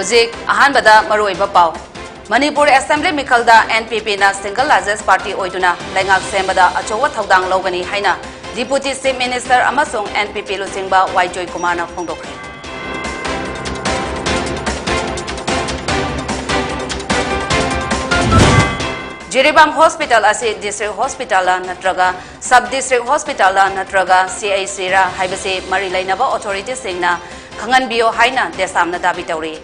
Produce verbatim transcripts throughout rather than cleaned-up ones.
ꯍꯧꯖꯤꯛ ꯑꯍꯥꯟꯕꯗ ꯃꯔꯨꯑꯣꯏꯕ ꯄꯥꯎ꯫ ꯃꯅꯤꯄꯨꯔ ꯑꯦꯁꯦꯝꯕ꯭ꯂꯤ ꯃꯤꯈꯜꯗ ꯑꯦꯟ ꯄꯤ ꯄꯤꯅ single largest party ꯑꯣꯏꯗꯨꯅ ꯂꯩꯉꯥꯛ ꯁꯦꯝꯕꯗ ꯑꯆꯧꯕ ꯊꯧꯗꯥꯡ ꯂꯧꯒꯅꯤ ꯍꯥꯏꯅ Deputy Chief Minister ꯑꯃꯁꯨꯡ ꯑꯦꯟ ꯄꯤ ꯄꯤ ꯂꯨꯆꯤꯡꯕ ꯋꯥꯏ ꯖꯣꯏꯀꯨꯃꯥꯔꯅ ꯐꯣꯡꯗꯣꯛꯈ꯭ꯔꯦ꯫ ꯖꯤꯔꯤꯕꯥꯝ ꯍꯣꯁꯄꯤꯇꯥꯜ ꯑꯁꯤ district hospitalꯂ ꯅꯠꯇ꯭ꯔꯒ sub district hospitalꯂ ꯅꯠꯇ꯭ꯔꯒ C H Cꯔ ꯍꯥꯏꯕꯁꯤ ꯃꯔꯤ ꯂꯩꯅꯕ authorityꯁꯤꯡꯅ ꯈꯪꯍꯟꯕꯤꯌꯨ ꯍꯥꯏꯅ ꯗꯦꯁꯥꯝꯅ ꯗꯥꯕꯤ ꯇꯧꯔꯤ꯫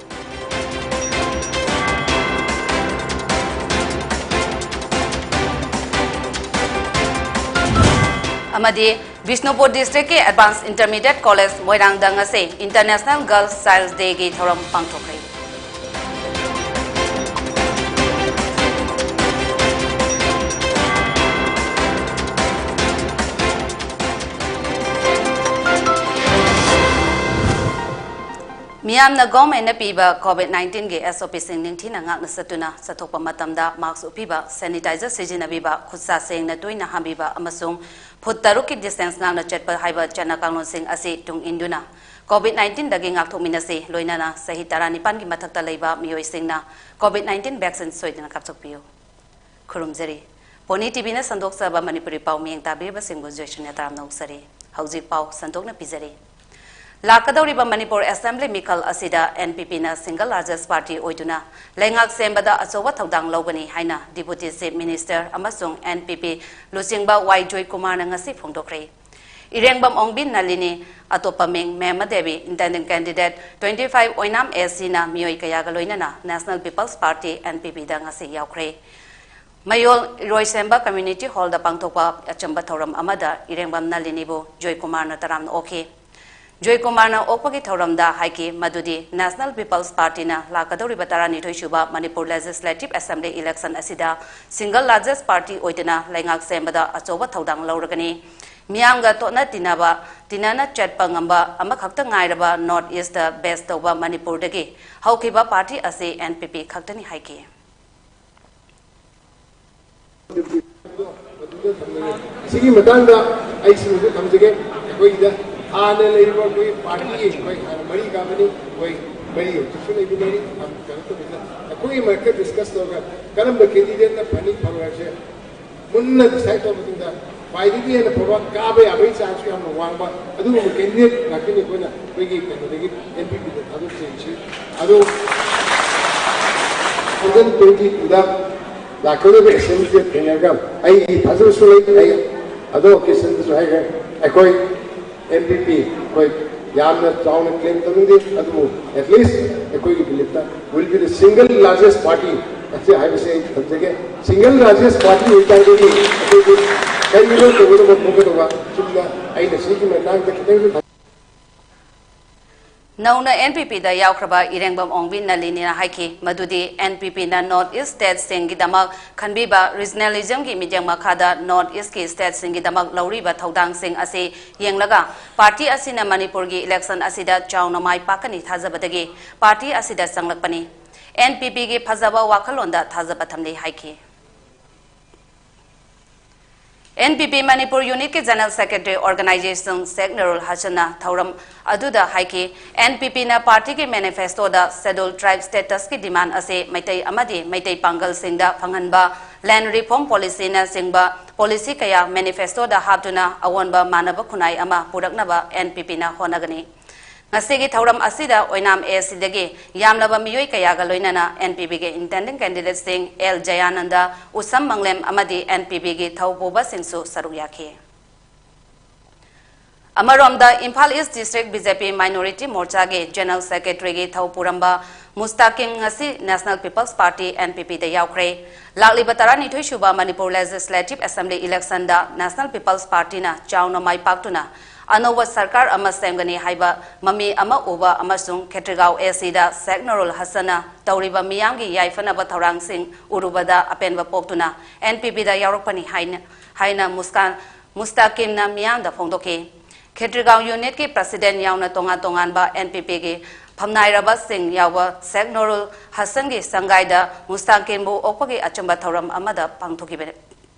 ꯑꯃꯗꯤ ꯕꯤꯁꯅꯨꯄꯨꯔ districtꯀꯤ Advanced Intermediate College ꯃꯣꯏꯔꯥꯡꯗ ꯉꯁꯤ International Girls Child Dayꯒꯤ ꯊꯧꯔꯝ ꯄꯥꯡꯊꯣꯛꯈ꯭ꯔꯦ꯫ ꯃꯤꯌꯥꯝꯅ governmentꯅ ꯄꯤꯕ COVID nineteenꯒꯤ SOPꯁꯤꯡ ꯅꯤꯡꯊꯤꯅ ꯉꯥꯛꯅ ꯆꯠꯇꯨꯅ ꯆꯠꯊꯣꯛꯄ ꯃꯇꯝꯗ mask ꯎꯞꯄꯤꯕ, sanitizer ꯁꯤꯖꯤꯟꯅꯕꯤꯕ, ꯈꯨꯠꯁꯥ ꯁꯦꯡꯅ ꯇꯣꯏꯅ ꯍꯥꯝꯕꯤꯕ ꯑꯃꯁꯨꯡ foot ꯇꯔꯨꯛꯀꯤ distance ꯉꯥꯛꯅ ꯆꯠꯄ ꯍꯥꯏꯕ ꯆꯠꯅ ꯀꯥꯡꯂꯣꯟꯁꯤꯡ ꯑꯁꯤ ꯇꯨꯡ ꯏꯟꯗꯨꯅ COVID nineteenꯗꯒꯤ ꯉꯥꯛꯊꯣꯛꯃꯤꯟꯅꯁꯤ, ꯂꯣꯏꯅꯅ ꯆꯍꯤ ꯇꯔꯥꯅꯤꯄꯥꯟꯒꯤ ꯃꯊꯛꯇ ꯂꯩꯕ ꯃꯤꯑꯣꯏꯁꯤꯡꯅ COVID nineteen vaccine ꯁꯣꯏꯗꯅ ꯀꯥꯞꯊꯣꯛꯄꯤꯌꯨ꯫ ꯈꯨꯔꯨꯝꯖꯔꯤ꯫ ꯄꯣꯅꯤ TVꯅ ꯁꯟꯗꯣꯛꯆꯕ ꯃꯅꯤꯄꯨꯔꯤ ꯄꯥꯎ ꯃꯤꯠꯌꯦꯡ ꯇꯥꯕꯤꯔꯤꯕꯁꯤꯡꯕꯨ ꯖꯣꯏꯁꯅ ꯇꯔꯥꯝꯅ ꯑꯣꯛꯆꯔꯤ꯫ ꯍꯧꯖꯤꯛ ꯄꯥꯎ ꯁꯟꯗꯣꯛꯅ ꯄꯤꯖꯔꯤ꯫ ꯂꯥꯛꯀꯗꯧꯔꯤꯕ ꯃꯅꯤꯄꯨꯔ ꯑꯦꯁꯦꯝꯕ꯭ꯂꯤ ꯃꯤꯈꯜ ꯑꯁꯤꯗ NPPꯅ single largest party ꯑꯣꯏꯗꯨꯅ ꯂꯩꯉꯥꯛ ꯁꯦꯝꯕꯗ ꯑꯆꯧꯕ ꯊꯧꯗꯥꯡ ꯂꯧꯒꯅꯤ ꯍꯥꯏꯅ Deputy Chief Minister ꯑꯃꯁꯨꯡ NPP ꯂꯨꯆꯤꯡꯕ ꯋꯥꯏ ꯖꯣꯏꯀꯨꯃꯥꯔꯅ ꯉꯁꯤ ꯐꯣꯡꯗꯣꯛꯈ꯭ꯔꯦ꯫ ꯏꯔꯦꯡꯕꯝ ꯑꯣꯡꯕꯤ ꯅꯂꯤꯅꯤ, ꯑꯇꯣꯞꯄ ꯃꯤꯡ ꯃꯦꯝꯃ Devi, intending candidate twenty five ꯑꯣꯏꯅꯥꯝ ACꯅ ꯃꯤꯑꯣꯏ ꯀꯌꯥꯒ ꯂꯣꯏꯅꯅ National People's Party, NPPꯗ ꯉꯁꯤ ꯌꯥꯎꯈ꯭ꯔꯦ꯫ ꯃꯌꯣꯜ ꯏꯔꯣꯏꯁꯦꯝꯕ Community Hallꯗ ꯄꯥꯡꯊꯣꯛꯄ ꯑꯆꯝꯕ ꯊꯧꯔꯝ ꯑꯃꯗ ꯏꯔꯦꯡꯕꯝ ꯅꯂꯤꯅꯤꯕꯨ ꯖꯣꯏꯀꯨꯃꯥꯔꯅ ꯇꯔꯥꯝꯅ ꯑꯣꯛꯈꯤ꯫ ꯖꯣꯏꯀꯨꯃꯥꯔꯅ ꯑꯣꯛꯄꯒꯤ ꯊꯧꯔꯝꯗ ꯍꯥꯏꯈꯤ ꯃꯗꯨꯗꯤ National People's Partyꯅ ꯂꯥꯛꯀꯗꯧꯔꯤꯕ ꯇꯔꯥꯅꯤꯊꯣꯏ ꯁꯨꯕ ꯃꯅꯤꯄꯨꯔ Legislative Assembly election ꯑꯁꯤꯗ single largest party ꯑꯣꯏꯗꯨꯅ ꯂꯩꯉꯥꯛ ꯁꯦꯝꯕꯗ ꯑꯆꯧꯕ ꯊꯧꯗꯥꯡ ꯂꯧꯔꯒꯅꯤ꯫ ꯃꯤꯌꯥꯝꯒ ꯇꯣꯠꯅ ꯇꯤꯟꯅꯕ, ꯇꯤꯟꯅꯅ ꯆꯠꯄ ꯉꯝꯕ ꯑꯃꯈꯛꯇ ꯉꯥꯏꯔꯕ North Eastꯇ base ꯇꯧꯕ ꯃꯅꯤꯄꯨꯔꯗꯒꯤ ꯍꯧꯈꯤꯕ party ꯑꯁꯤ NPP ꯈꯛꯇꯅꯤ ꯍꯥꯏꯈꯤ꯫ ꯁꯤꯒꯤ ꯃꯇꯥꯡꯗ ꯑꯩ ꯁꯤꯃꯁꯨ ꯊꯝꯖꯒꯦ꯫ ꯑꯩꯈꯣꯏꯒꯤꯗ ꯍꯥꯟꯅ ꯂꯩꯔꯤꯕ ꯑꯩꯈꯣꯏ partyꯒꯤ ꯑꯩꯈꯣꯏ ꯍꯥꯟꯅ ꯃꯔꯤ ꯀꯥꯕꯅꯤ, ꯑꯩꯈꯣꯏ ꯃꯔꯤ ꯍꯧꯖꯤꯛꯁꯨ ꯂꯩꯃꯤꯟꯅꯔꯤ꯫ ꯌꯥꯝ ꯀꯩꯅꯣ ꯇꯧꯕꯤꯗ ꯑꯩꯈꯣꯏꯒꯤ ꯃꯔꯛꯇ ꯗꯤꯁꯀꯁ ꯇꯧꯔꯒ ꯀꯔꯝꯕ ꯀꯦꯟꯗꯤꯗꯦꯠꯅ ꯐꯅꯤ ꯐꯔꯣꯏ ꯍꯥꯏꯕꯁꯦ ꯃꯨꯟꯅ ꯗꯤꯁꯥꯏꯠ ꯇꯧꯔꯕ ꯃꯇꯨꯡꯗ ꯈ꯭ꯋꯥꯏꯗꯒꯤ ꯍꯦꯟꯅ ꯐꯕ ꯀꯥꯕ ꯌꯥꯕꯒꯤ ꯆꯥꯟꯁꯁꯨ ꯌꯥꯝꯅ ꯋꯥꯡꯕ ꯑꯗꯨꯒꯨꯝꯕ ꯀꯦꯟꯗꯤꯗꯦꯠ ꯉꯥꯛꯇꯅꯤ ꯑꯩꯈꯣꯏꯅ ꯑꯩꯈꯣꯏꯒꯤ ꯀꯩꯅꯣꯗꯒꯤ ꯑꯦꯟ ꯄꯤ ꯄꯤꯗ ꯊꯥꯗꯣꯛꯆꯔꯤꯁꯤ꯫ ꯑꯗꯨ ꯇꯨ ꯊꯥꯎꯖꯟ ꯇ꯭ꯋꯦꯟꯇꯤ ꯇꯨꯗ ꯂꯥꯛꯀꯗꯧꯔꯤꯕ ꯑꯦꯁꯦꯝꯕ꯭ꯂꯤꯗ ꯊꯦꯡꯅꯔꯒ ꯑꯩꯒꯤ ꯊꯥꯖꯕꯁꯨ ꯂꯩ꯫ ꯑꯩ ꯑꯗꯣ ꯑꯣꯀꯦꯖꯟꯗꯁꯨ ꯍꯥꯏꯈ꯭ꯔꯦ, ꯑꯩꯈꯣꯏ ꯑꯦꯟ ꯄꯤ ꯄꯤ ꯑꯩꯈꯣꯏ ꯌꯥꯝꯅ ꯆꯥꯎꯅ ꯀ꯭ꯂꯦꯝ ꯇꯧꯅꯤꯡꯗꯦ, ꯑꯗꯨꯕꯨ ꯑꯦꯠꯂꯤꯁ ꯑꯩꯈꯣꯏꯒꯤ ꯕꯤꯂꯤꯞꯇ will be the single largest party ꯑꯁꯤ ꯍꯥꯏꯕꯁꯤ ꯑꯩ ꯊꯝꯖꯒꯦ꯫ ꯁꯤꯡꯒꯜ ꯂꯥꯔꯖꯦꯁ ꯄꯥꯔꯇꯤ ꯑꯣꯏꯇꯥꯔꯒꯗꯤ ꯑꯩꯈꯣꯏꯒꯤ ꯀꯔꯤꯅꯣ ꯇꯧꯒꯗꯕ ꯈꯣꯠꯀꯗꯕ ꯆꯨꯝꯅ ꯑꯩꯅ ꯁꯤꯒꯤ ꯃꯇꯥꯡꯗ ꯈꯤꯇꯪꯁꯨ ꯊꯝ- ꯅꯧꯅ ꯑꯦꯟ ꯄꯤ ꯄꯤꯗ ꯌꯥꯎꯈ꯭ꯔꯕ ꯏꯔꯦꯡꯕꯝ ꯑꯣꯡꯕꯤ ꯅꯂꯤꯅꯤꯅ ꯍꯥꯏꯈꯤ ꯃꯗꯨꯗꯤ ꯑꯦꯟ ꯄꯤ ꯄꯤꯅ ꯅꯣꯔꯠ ꯏꯁ ꯁ꯭ꯇꯦꯠꯁꯤꯡꯒꯤꯗꯃꯛ ꯈꯟꯕꯤꯕ ꯔꯤꯖꯅꯦꯂꯤꯖꯝꯒꯤ ꯃꯤꯠꯌꯦꯡ ꯃꯈꯥꯗ ꯅꯣꯔꯠ ꯏꯁꯀꯤ ꯁ꯭ꯇꯦꯠꯁꯤꯡꯒꯤꯗꯃꯛ ꯂꯧꯔꯤꯕ ꯊꯧꯗꯥꯡꯁꯤꯡ ꯑꯁꯤ ꯌꯦꯡꯂꯒ ꯄꯥꯔꯇꯤ ꯑꯁꯤꯅ ꯃꯅꯤꯄꯨꯔꯒꯤ ꯏꯂꯦꯛꯁꯟ ꯑꯁꯤꯗ ꯆꯥꯎꯅ ꯃꯥꯏ ꯄꯥꯛꯀꯅꯤ ꯊꯥꯖꯕꯗꯒꯤ ꯄꯥꯔꯇꯤ ꯑꯁꯤꯗ ꯆꯪꯂꯛꯄꯅꯤ꯫ ꯑꯦꯟ ꯄꯤ ꯄꯤꯒꯤ ꯐꯖꯕ ꯋꯥꯈꯜꯂꯣꯟꯗ ꯊꯥꯖꯕ ꯊꯝꯂꯤ ꯍꯥꯏꯈꯤ꯫ ꯑꯦꯟ ꯄꯤ ꯄꯤ ꯃꯅꯤꯄꯨꯔ ꯌꯨꯅꯤꯠꯀꯤ ꯖꯦꯅꯔꯦꯜ ꯁꯦꯀ꯭ꯔꯦꯇꯔꯤ ꯑꯣꯔꯒꯅꯥꯏꯖꯦꯁꯟ ꯁꯦꯛ ꯅꯨꯔꯨꯜ ꯍꯁꯟꯅ ꯊꯧꯔꯝ ꯑꯗꯨꯗ ꯍꯥꯏꯈꯤ, ꯑꯦꯟ ꯄꯤ ꯄꯤꯅ ꯄꯥꯔꯇꯤꯒꯤ ꯃꯦꯅꯤꯐꯦꯁꯇꯣꯗ ꯁꯦꯗꯨꯜ ꯇ꯭ꯔꯥꯏꯕ ꯁ꯭ꯇꯦꯇꯁꯀꯤ ꯗꯤꯃꯥꯟ ꯑꯁꯤ ꯃꯩꯇꯩ ꯑꯃꯗꯤ ꯃꯩꯇꯩ ꯄꯥꯡꯒꯜꯁꯤꯡꯗ ꯐꯪꯍꯟꯕ, ꯂꯦꯟ ꯔꯤꯐꯣꯔꯝ ꯄꯣꯂꯤꯁꯤꯅꯆꯤꯡꯕ ꯄꯣꯂꯤꯁꯤ ꯀꯌꯥ ꯃꯦꯅꯤꯐꯦꯁꯇꯣꯗ ꯍꯥꯞꯇꯨꯅ ꯑꯑꯣꯟꯕ ꯃꯥꯟꯅꯕ ꯈꯨꯟꯅꯥꯏ ꯑꯃ ꯄꯨꯔꯛꯅꯕ ꯑꯦꯟ ꯄꯤ ꯄꯤꯅ ꯍꯣꯠꯅꯒꯅꯤ꯫ ꯉꯁꯤꯒꯤ ꯊꯧꯔꯝ ꯑꯁꯤꯗ ꯑꯣꯏꯅꯥꯝ ꯑꯦ ꯁꯤꯗꯒꯤ ꯌꯥꯝꯂꯕ ꯃꯤꯑꯣꯏ ꯀꯌꯥꯒ ꯂꯣꯏꯅꯅ ꯑꯦꯟ ꯄꯤ ꯄꯤꯒꯤ ꯏꯟꯇꯦꯟꯗꯤꯡ ꯀꯦꯟꯗꯤꯗꯦꯠꯁꯤꯡ ꯑꯦꯜ ꯖꯌꯥꯅꯟꯗ, ꯎꯁꯝ ꯃꯪꯂꯦꯝ ꯑꯃꯗꯤ ꯑꯦꯟ ꯄꯤ ꯄꯤꯒꯤ ꯊꯧ ꯄꯨꯕꯁꯤꯡꯁꯨ ꯁꯔꯨꯛ ꯌꯥꯈꯤ꯫ ꯑꯃꯔꯣꯝꯗ Imphal east district B J P minority ꯃꯣꯔꯆꯥꯒꯤ ꯖꯦꯅꯔꯦꯜ ꯁꯦꯀ꯭ꯔꯦꯇꯔꯤꯒꯤ ꯊꯧ ꯄꯨꯔꯝꯕ ꯃꯨꯁꯇꯥꯀꯤꯝ ꯉꯁꯤ national people's party, N P ꯄꯤꯗ ꯌꯥꯎꯈ꯭ꯔꯦ꯫ ꯂꯥꯛꯂꯤꯕ ꯇꯔꯥꯅꯤꯊꯣꯏ ꯁꯨꯕ ꯃꯅꯤꯄꯨꯔ ꯂꯦꯖꯤꯁꯂꯦꯇꯤꯚ ꯑꯦꯁꯦꯝꯕ꯭ꯂꯤ ꯏꯂꯦꯛꯁꯟꯗ ꯅꯦꯁꯅꯦꯜ ꯄꯤꯄꯜꯁ ꯄꯥꯔꯇꯤꯅ ꯆꯥꯎꯅ ꯃꯥꯏ ꯄꯥꯛꯇꯨꯅ ꯑꯅꯧꯕ ꯁꯔꯀꯥꯔ ꯑꯃ ꯁꯦꯝꯒꯅꯤ ꯍꯥꯏꯕ ꯃꯃꯤ ꯑꯃ ꯎꯕ ꯑꯃꯁꯨꯡ ꯈꯦꯇ꯭ꯔꯤꯒꯥꯎ ꯑꯦ ꯁꯤꯗ ꯁꯦꯛ ꯅꯨꯔꯨꯜ ꯍꯁꯟꯅ ꯇꯧꯔꯤꯕ ꯃꯤꯌꯥꯝꯒꯤ ꯌꯥꯏꯐꯅꯕ ꯊꯧꯔꯥꯡꯁꯤꯡ ꯎꯔꯨꯕꯗ ꯑꯄꯦꯟꯕ ꯄꯣꯛꯇꯨꯅ ꯑꯦꯟ ꯄꯤ ꯄꯤꯗ ꯌꯥꯎꯔꯛꯄꯅꯤ ꯍꯥꯏꯅ, ꯍꯥꯏꯅ ꯃꯨꯁꯀꯥꯟ, ꯃꯨꯁꯇꯥꯀꯤꯝꯅ ꯃꯤꯌꯥꯝꯗ ꯐꯣꯡꯗꯣꯛꯈꯤ꯫ ꯈꯦꯇ꯭ꯔꯤꯒꯥꯎ ꯌꯨꯅꯤꯠꯀꯤ ꯄ꯭ꯔꯁꯤꯗꯦꯟ ꯌꯥꯎꯅ ꯇꯣꯉꯥꯟ ꯇꯣꯉꯥꯟꯕ ꯑꯦꯟ ꯄꯤ ꯄꯤꯒꯤ ꯐꯝꯅꯥꯏꯔꯕꯁꯤꯡ ꯌꯥꯎꯕ ꯁꯦꯛ ꯅꯨꯔꯨꯜ ꯍꯁꯟꯒꯤ ꯁꯪꯒꯥꯏꯗ ꯃꯨꯁꯇꯥꯀꯤꯝꯕꯨ ꯑꯣꯛꯄꯒꯤ ꯑꯆꯨꯝꯕ ꯊꯧꯔꯝ ꯑꯃꯗ ꯄꯥꯡꯊꯣꯛꯈꯤꯕꯅꯤ꯫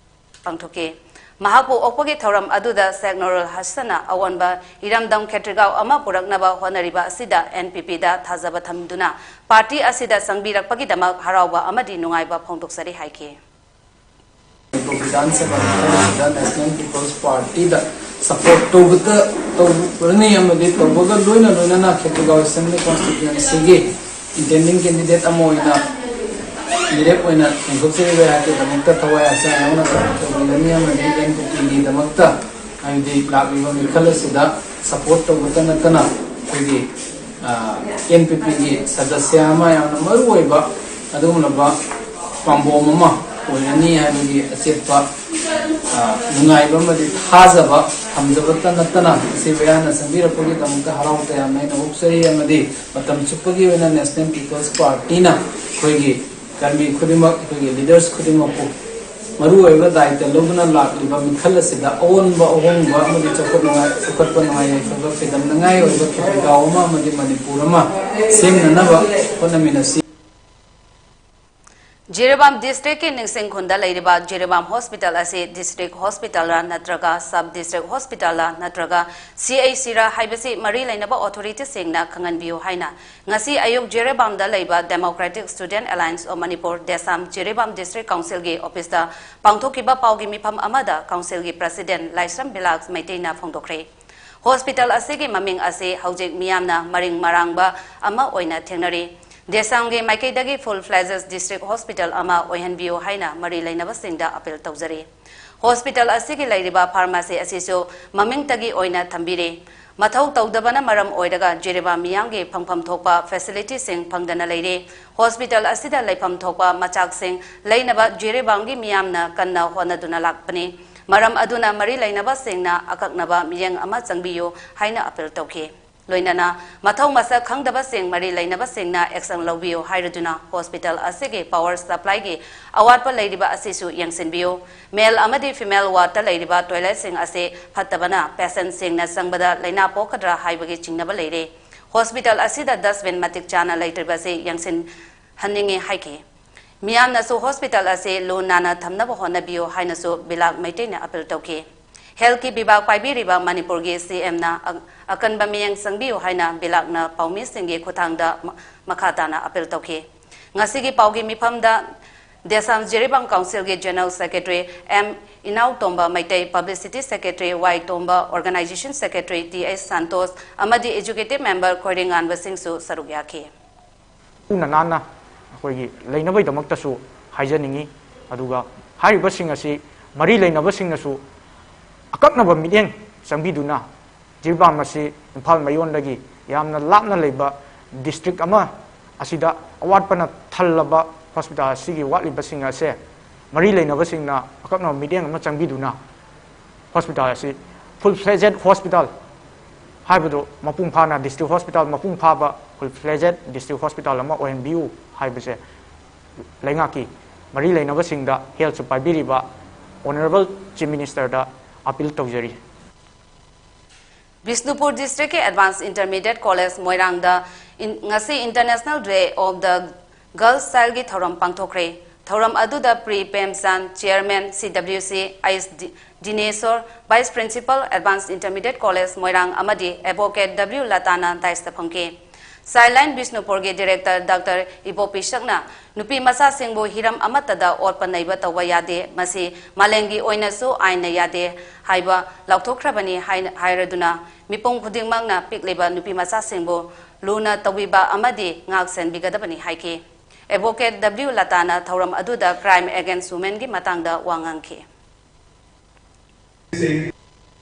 ꯄꯥꯡꯊꯣꯛꯈꯤ꯫ ꯃꯍꯥꯛꯄꯨ ꯑꯣꯛꯄꯒꯤ ꯊꯧꯔꯝ ꯑꯗꯨꯗ ꯁꯦꯛ ꯅꯨꯔꯨꯜ ꯍꯁꯟꯅ ꯑꯑꯣꯟꯕ ꯏꯔꯝꯗꯝ ꯈꯦꯇ꯭ꯔꯤꯒꯥꯎ ꯑꯃ ꯄꯨꯔꯛꯅꯕ ꯍꯣꯠꯅꯔꯤꯕ ꯑꯁꯤꯗ ꯑꯦꯟ ꯄꯤ ꯄꯤꯗ ꯊꯥꯖꯕ ꯊꯝꯗꯨꯅ ꯄꯥꯔꯇꯤ ꯑꯁꯤꯗ ꯆꯪꯕꯤꯔꯛꯄꯒꯤꯗꯃꯛ ꯍꯔꯥꯎꯕ ꯑꯃꯗꯤ ꯅꯨꯡꯉꯥꯏꯕ ꯐꯣꯡꯗꯣꯛꯆꯔꯤ ꯍꯥꯏꯈꯤ꯫ ꯃꯅꯤꯄꯨꯔ ꯕꯤꯙꯥꯟ ꯁꯚꯥ ꯃꯤꯐꯝꯁꯤꯗ ꯅꯦꯁꯅꯦꯜ ꯄꯤꯄꯜꯁ ꯄꯥꯔꯇꯤꯗ ꯁꯄꯣꯔꯠ ꯇꯧꯕꯇ ꯇꯧꯔꯅꯤ ꯑꯃꯗꯤ ꯇꯧꯕꯒ ꯂꯣꯏꯅ ꯂꯣꯏꯅꯅ ꯈꯦꯇ꯭ꯔꯤꯒꯥꯎ ꯑꯦꯁꯦꯝꯕ꯭ꯂꯤ ꯀꯣꯟꯁꯇꯤꯇ꯭ꯋꯦꯟꯁꯤꯒꯤ ꯏꯟꯇꯦꯟꯗꯤꯡ ꯀꯦꯟꯗꯤꯗꯦꯠ ꯑꯃ ꯑꯣꯏꯅ ꯃꯤꯔꯦꯞ ꯑꯣꯏꯅ ꯌꯦꯡꯊꯣꯛꯆꯔꯤꯕ ꯑꯩꯍꯥꯛꯀꯤꯗꯃꯛꯇ ꯊꯋꯥꯏ ꯍꯛꯆꯥꯡ ꯌꯥꯎꯅ ꯁꯄꯣꯔꯠ ꯇꯧꯕꯤꯒꯅꯤ ꯑꯃꯗꯤ ꯑꯦꯟ ꯄꯤ ꯄꯤꯒꯤꯗꯃꯛꯇ ꯍꯥꯏꯕꯗꯤ ꯂꯥꯛꯂꯤꯕ ꯃꯤꯈꯜ ꯑꯁꯤꯗ ꯁꯄꯣꯔꯠ ꯇꯧꯕꯇ ꯅꯠꯇꯅ ꯑꯩꯈꯣꯏꯒꯤ ꯑꯦꯟ ꯄꯤ ꯄꯤꯒꯤ ꯁꯗꯁ꯭ꯌ ꯑꯃ ꯌꯥꯝꯅ ꯃꯔꯨ ꯑꯣꯏꯕ ꯑꯗꯨꯒꯨꯝꯂꯕ ꯄꯥꯝꯕꯣꯝ ꯑꯃ ꯑꯣꯏꯔꯅꯤ ꯍꯥꯏꯕꯒꯤ ꯑꯆꯦꯠꯄ ꯅꯨꯡꯉꯥꯏꯕ ꯑꯃꯗꯤ ꯊꯥꯖꯕ ꯊꯝꯖꯕꯇ ꯅꯠꯇꯅ ꯃꯁꯤ ꯃꯌꯥꯝꯅ ꯆꯪꯕꯤꯔꯛꯄꯒꯤꯗꯃꯛꯇ ꯍꯔꯥꯎ ꯇꯌꯥꯝꯅ ꯑꯩꯅ ꯑꯣꯛꯆꯔꯤ ꯑꯃꯗꯤ ꯃꯇꯝ ꯆꯨꯞꯄꯒꯤ ꯑꯣꯏꯅ ꯅꯦꯁꯅꯦꯜ ꯄꯤꯄꯜꯁ ꯄꯥꯔꯇꯤꯅ ꯑꯩꯈꯣꯏꯒꯤ ꯀꯔꯃꯤ ꯈꯨꯗꯤꯡꯃꯛ ꯑꯩꯈꯣꯏꯒꯤ ꯂꯤꯗꯔꯁ ꯈꯨꯗꯤꯡꯃꯛꯄꯨ ꯃꯔꯨꯑꯣꯏꯕ ꯗꯥꯏꯇ ꯂꯧꯗꯨꯅ ꯂꯥꯛꯂꯤꯕ ꯃꯤꯈꯜ ꯑꯁꯤꯗ ꯑꯑꯣꯟꯕ ꯑꯍꯣꯡꯕ ꯑꯃꯗꯤ ꯆꯥꯎꯈꯠꯅꯉꯥꯏ ꯆꯥꯎꯈꯠꯄ ꯅꯨꯡꯉꯥꯏ ꯌꯥꯏꯐꯕ ꯈꯨꯗꯝꯅꯉꯥꯏ ꯑꯣꯏꯕ ꯈꯦꯇ꯭ꯔꯤꯒꯥꯎ ꯑꯃ ꯑꯃꯗꯤ ꯃꯅꯤꯄꯨꯔ ꯑꯃ ꯁꯦꯝꯅꯅꯕ ꯍꯣꯠꯅꯃꯤꯟꯅꯁꯤ꯫ ꯖꯤꯔꯤꯕꯥꯝ ꯗꯤꯁꯇ꯭ꯔꯤꯛꯀꯤ ꯅꯤꯡꯁꯤꯡ ꯈꯨꯟꯗ ꯂꯩꯔꯤꯕ ꯖꯤꯔꯤꯕꯥꯝ ꯍꯣꯁꯄꯤꯇꯥꯜ ꯑꯁꯤ ꯗꯤꯁꯇ꯭ꯔꯤꯛ ꯍꯣꯁꯄꯤꯇꯥꯜꯔ ꯅꯠꯇ꯭ꯔꯒ ꯁꯕ ꯗꯤꯁꯇ꯭ꯔꯤꯛ ꯍꯣꯁꯄꯤꯇꯥꯜꯔ ꯅꯠꯇ꯭ꯔꯒ ꯁꯤ ꯑꯩꯆ ꯁꯤꯔ ꯍꯥꯏꯕꯁꯤ ꯃꯔꯤ ꯂꯩꯅꯕ ꯑꯣꯊꯣꯔꯤꯇꯤꯁꯤꯡꯅ ꯈꯪꯍꯟꯕꯤꯌꯨ ꯍꯥꯏꯅ ꯉꯁꯤ ꯑꯌꯨꯛ ꯖꯤꯔꯤꯕꯥꯝꯗ ꯂꯩꯕ Democratic Student Alliance of Manipur, DESAM, Jiribam district ꯀꯥꯎꯟꯁꯤꯜꯒꯤ ꯑꯣꯐꯤꯁꯇ ꯄꯥꯡꯊꯣꯛꯈꯤꯕ ꯄꯥꯎꯒꯤ ꯃꯤꯐꯝ ꯑꯃꯗ ꯀꯥꯎꯟꯁꯤꯜꯒꯤ ꯄ꯭ꯔꯁꯤꯗꯦꯟ ꯂꯥꯏꯁ꯭ꯔꯝ ꯕꯤꯂꯥꯁ ꯃꯩꯇꯩꯅ ꯐꯣꯡꯗꯣꯛꯈ꯭ꯔꯦ꯫ ꯍꯣꯁꯄꯤꯇꯥꯜ ꯑꯁꯤꯒꯤ ꯃꯃꯤꯡ ꯑꯁꯤ ꯍꯧꯖꯤꯛ ꯃꯤꯌꯥꯝꯅ ꯃꯔꯤꯡ ꯃꯔꯥꯡꯕ ꯑꯃ ꯑꯣꯏꯅ ꯊꯦꯡꯅꯔꯤ꯫ ꯗꯦꯁꯥꯝꯒꯤ ꯃꯥꯏꯀꯩꯗꯒꯤ full fledged district hospital ꯑꯃ ꯑꯣꯏꯍꯟꯕꯤꯌꯨ ꯍꯥꯏꯅ ꯃꯔꯤ ꯂꯩꯅꯕꯁꯤꯡꯗ ꯑꯄꯤꯜ ꯇꯧꯖꯔꯤ꯫ ꯍꯣꯁꯄꯤꯇꯥꯜ ꯑꯁꯤꯒꯤ ꯂꯩꯔꯤꯕ ꯐꯥꯔꯃꯥꯁꯤ ꯑꯁꯤꯁꯨ ꯃꯃꯤꯡꯇꯒꯤ ꯑꯣꯏꯅ ꯊꯝꯕꯤꯔꯤ꯫ ꯃꯊꯧ ꯇꯧꯗꯕꯅ ꯃꯔꯝ ꯑꯣꯏꯔꯒ ꯖꯤꯔꯤꯕꯥꯝ ꯃꯤꯌꯥꯝꯒꯤ ꯐꯪꯐꯝ ꯊꯣꯛꯄ ꯐꯦꯁꯤꯂꯤꯇꯤꯁꯤꯡ ꯐꯪꯗꯅ ꯂꯩꯔꯤ꯫ ꯍꯣꯁꯄꯤꯇꯥꯜ ꯑꯁꯤꯗ ꯂꯩꯐꯝ ꯊꯣꯛꯄ ꯃꯆꯥꯛꯁꯤꯡ ꯂꯩꯅꯕ ꯖꯤꯔꯤꯕꯥꯝꯒꯤ ꯃꯤꯌꯥꯝꯅ ꯀꯟꯅ ꯍꯣꯠꯅꯗꯨꯅ ꯂꯥꯛꯄꯅꯤ꯫ ꯃꯔꯝ ꯑꯗꯨꯅ ꯃꯔꯤ ꯂꯩꯅꯕꯁꯤꯡꯅ ꯑꯀꯛꯅꯕ ꯃꯤꯠꯌꯦꯡ ꯑꯃ ꯆꯪꯕꯤꯌꯨ ꯍꯥꯏꯅ ꯑꯄꯤꯜ ꯇꯧꯈꯤ꯫ ꯂꯣꯏꯅꯅ ꯃꯊꯧ ꯃꯁꯛ ꯈꯪꯗꯕꯁꯤꯡ ꯃꯔꯤ ꯂꯩꯅꯕꯁꯤꯡꯅ action ꯂꯧꯕꯤꯌꯨ ꯍꯥꯏꯔꯗꯨꯅ ꯍꯣꯁꯄꯤꯇꯥꯜ ꯑꯁꯤꯒꯤ power supplyꯒꯤ ꯑꯋꯥꯠꯄ ꯂꯩꯔꯤꯕ ꯑꯁꯤꯁꯨ ꯌꯦꯡꯁꯤꯟꯕꯤꯌꯨ꯫ Male ꯑꯃꯗꯤ female wardꯇ ꯂꯩꯔꯤꯕ toiletꯁꯤꯡ ꯑꯁꯤ ꯐꯠꯇꯕꯅ patientꯁꯤꯡꯅ ꯆꯪꯕꯗ ꯂꯩꯅꯥ ꯄꯣꯛꯀꯗ꯭ꯔꯥ ꯍꯥꯏꯕꯒꯤ ꯆꯤꯡꯅꯕ ꯂꯩꯔꯦ꯫ ꯍꯣꯁꯄꯤꯇꯥꯜ ꯑꯁꯤꯗ dustbin ꯃꯇꯤꯛ ꯆꯥꯅ ꯂꯩꯇ꯭ꯔꯤꯕꯁꯤ ꯌꯦꯡꯁꯤꯟꯍꯟꯅꯤꯡꯏ ꯍꯥꯏꯈꯤ꯫ ꯃꯤꯌꯥꯝꯅꯁꯨ ꯍꯣꯁꯄꯤꯇꯥꯜ ꯑꯁꯤ ꯂꯨ ꯅꯥꯟꯅ ꯊꯝꯅꯕ ꯍꯣꯠꯅꯕꯤꯌꯨ ꯍꯥꯏꯅꯁꯨ ꯕꯤꯂꯥꯛ ꯃꯩꯇꯩꯅ ꯑꯥꯄꯤꯜ ꯇꯧꯈꯤ꯫ ꯍꯦꯜꯊꯀꯤ ꯕꯤꯚꯥꯒ ꯄꯥꯏꯕꯤꯔꯤꯕ ꯃꯅꯤꯄꯨꯔꯒꯤ ꯁꯤ ꯑꯦꯝꯅ ꯑ-, ꯑꯀꯟꯕ ꯃꯤꯠꯌꯦꯡ ꯆꯪꯕꯤꯌꯨ ꯍꯥꯏꯅ ꯕꯤꯂꯥꯛꯅ ꯄꯥꯎꯃꯤꯁꯤꯡꯒꯤ ꯈꯨꯠꯊꯥꯡꯗ ꯃ-, ꯃꯈꯥ ꯇꯥꯅ ꯑꯥꯄꯤꯜ ꯇꯧꯈꯤ꯫ ꯉꯁꯤꯒꯤ ꯄꯥꯎꯒꯤ ꯃꯤꯐꯝꯗ ꯗꯦꯁꯥꯝ ꯖꯤꯔꯤꯕꯥꯝ ꯀꯥꯎꯟꯁꯤꯜꯒꯤ general secretary M Inaotomba Meitei, publicity secretary Y Tomba, organisation secretary T H Santosh ꯑꯃꯗꯤ ꯑꯦꯛꯖꯤꯀ꯭ꯌꯨꯇꯤꯚ ꯃꯦꯝꯕꯔ ꯈꯣꯏꯔꯤꯉꯥꯟꯕꯁꯤꯡꯁꯨ ꯁꯔꯨꯛ ꯌꯥꯈꯤ꯫ ꯂꯨꯅ ꯅꯥꯟꯅ ꯑꯩꯈꯣꯏꯒꯤ ꯂꯩꯅꯕꯒꯤꯗꯃꯛꯇꯁꯨ ꯍꯥꯏꯖꯅꯤꯡꯉꯤ꯫ ꯑꯗꯨꯒ ꯍꯥꯏꯔꯤꯕꯁꯤꯡ ꯑꯁꯤ ꯃꯔꯤ ꯂꯩꯅꯕꯁꯤꯡꯅꯁꯨ ꯑꯀꯛꯅꯕ ꯃꯤꯠꯌꯦꯡ ꯆꯪꯕꯤꯗꯨꯅ ꯖꯤꯔꯤꯕꯥꯝ ꯑꯁꯤ ꯏꯝꯐꯥꯜ ꯃꯌꯣꯟꯗꯒꯤ ꯌꯥꯝꯅ ꯂꯥꯞꯅ ꯂꯩꯕ ꯗꯤꯁꯇ꯭ꯔꯤꯛ ꯑꯃ ꯑꯁꯤꯗ ꯑꯋꯥꯠꯄꯅ ꯊꯜꯂꯕ ꯍꯣꯁꯄꯤꯇꯥꯜ ꯑꯁꯤꯒꯤ ꯋꯥꯠꯂꯤꯕꯁꯤꯡ ꯑꯁꯦ ꯃꯔꯤ ꯂꯩꯅꯕꯁꯤꯡꯅ ꯑꯀꯛꯅꯕ ꯃꯤꯠꯌꯦꯡ ꯑꯃ ꯆꯪꯕꯤꯗꯨꯅ ꯍꯣꯁꯄꯤꯇꯥꯜ ꯑꯁꯤ ꯐꯨꯜ ꯐ꯭ꯂꯦꯖꯦꯠ ꯍꯣꯁꯄꯤꯇꯥꯜ ꯍꯥꯏꯕꯗꯨ ꯃꯄꯨꯡ ꯐꯥꯅ ꯗꯤꯁꯇ꯭ꯔꯤꯛ ꯍꯣꯁꯄꯤꯇꯥꯜ ꯃꯄꯨꯡ ꯐꯥꯕ ꯐꯨꯜ ꯐ꯭ꯂꯦꯖꯦꯠ ꯗꯤꯁꯇ꯭ꯔꯤꯛ ꯍꯣꯁꯄꯤꯇꯥꯜ ꯑꯃ ꯑꯣꯏꯍꯟꯕꯤꯌꯨ ꯍꯥꯏꯕꯁꯦ ꯂꯩꯉꯥꯛꯀꯤ ꯃꯔꯤ ꯂꯩꯅꯕꯁꯤꯡꯗ ꯍꯦꯜꯊꯁꯨ ꯄꯥꯏꯕꯤꯔꯤꯕ ꯑꯣꯅꯔꯦꯕꯜ ꯆꯤꯐ ꯃꯤꯅꯤꯁꯇꯔꯗ ꯑꯥꯄꯤꯜ ꯇꯧꯖꯔꯤ꯫ ꯕꯤꯁꯅꯨꯄꯨꯔ ꯗꯤꯁꯇ꯭ꯔꯤꯛꯀꯤ ꯑꯦꯗꯚꯥꯟꯁ ꯏꯟꯇꯔꯃꯤꯗꯤꯌꯦꯠ ꯀꯣꯂꯦꯖ ꯃꯣꯏꯔꯥꯡꯗ ꯏꯟ-, ꯉꯁꯤ International Day of the Girl Childꯒꯤ ꯊꯧꯔꯝ ꯄꯥꯡꯊꯣꯛꯈ꯭ꯔꯦ꯫ ꯊꯧꯔꯝ ꯑꯗꯨꯗ ꯄ꯭ꯔꯤ Premchand, chairman C W C H ꯗꯤ-, Dineshor, vice principal, advance intermediate college Moirang ꯑꯃꯗꯤ ꯑꯦꯗꯚꯣꯀꯦꯠ ꯗꯕ꯭ꯂꯤꯎ ꯂꯇꯥꯅ ꯗꯥꯏꯁꯇ ꯐꯝꯈꯤ꯫ ꯆꯥꯏꯜꯂꯥꯏꯟ ꯕꯤꯁꯅꯨꯄꯨꯔꯒꯤ ꯗꯤꯔꯦꯛꯇꯔ ꯗꯥꯛꯇꯔ ꯏꯕꯣꯄꯤ ꯁꯛꯅ ꯅꯨꯄꯤ ꯃꯆꯥꯁꯤꯡꯕꯨ ꯍꯤꯔꯝ ꯑꯃꯠꯇꯗ ꯑꯣꯠꯄ ꯅꯩꯕ ꯇꯧꯕ ꯌꯥꯗꯦ, ꯃꯁꯤ ꯃꯥꯂꯦꯝꯒꯤ ꯑꯣꯏꯅꯁꯨ ꯑꯥꯏꯟꯅ ꯌꯥꯗꯦ ꯍꯥꯏꯕ ꯂꯥꯎꯊꯣꯛꯈ꯭ꯔꯕꯅꯤ ꯍꯥꯏꯅ ꯍꯥꯏꯔꯗꯨꯅ ꯃꯤꯄꯨꯝ ꯈꯨꯗꯤꯡꯃꯛꯅ ꯄꯤꯛꯂꯤꯕ ꯅꯨꯄꯤ ꯃꯆꯥꯁꯤꯡꯕꯨ ꯂꯨꯅ ꯇꯧꯕꯤꯕ ꯑꯃꯗꯤ ꯉꯥꯛ ꯁꯦꯟꯕꯤꯒꯗꯕꯅꯤ ꯍꯥꯏꯈꯤ꯫ ꯑꯦꯗꯚꯣꯀꯦꯠ ꯗꯕ꯭ꯂꯤꯎ ꯂꯇꯥꯅ ꯊꯧꯔꯝ ꯑꯗꯨꯗ crime against womenꯒꯤ ꯃꯇꯥꯡꯗ ꯋꯥ ꯉꯥꯡꯈꯤ꯫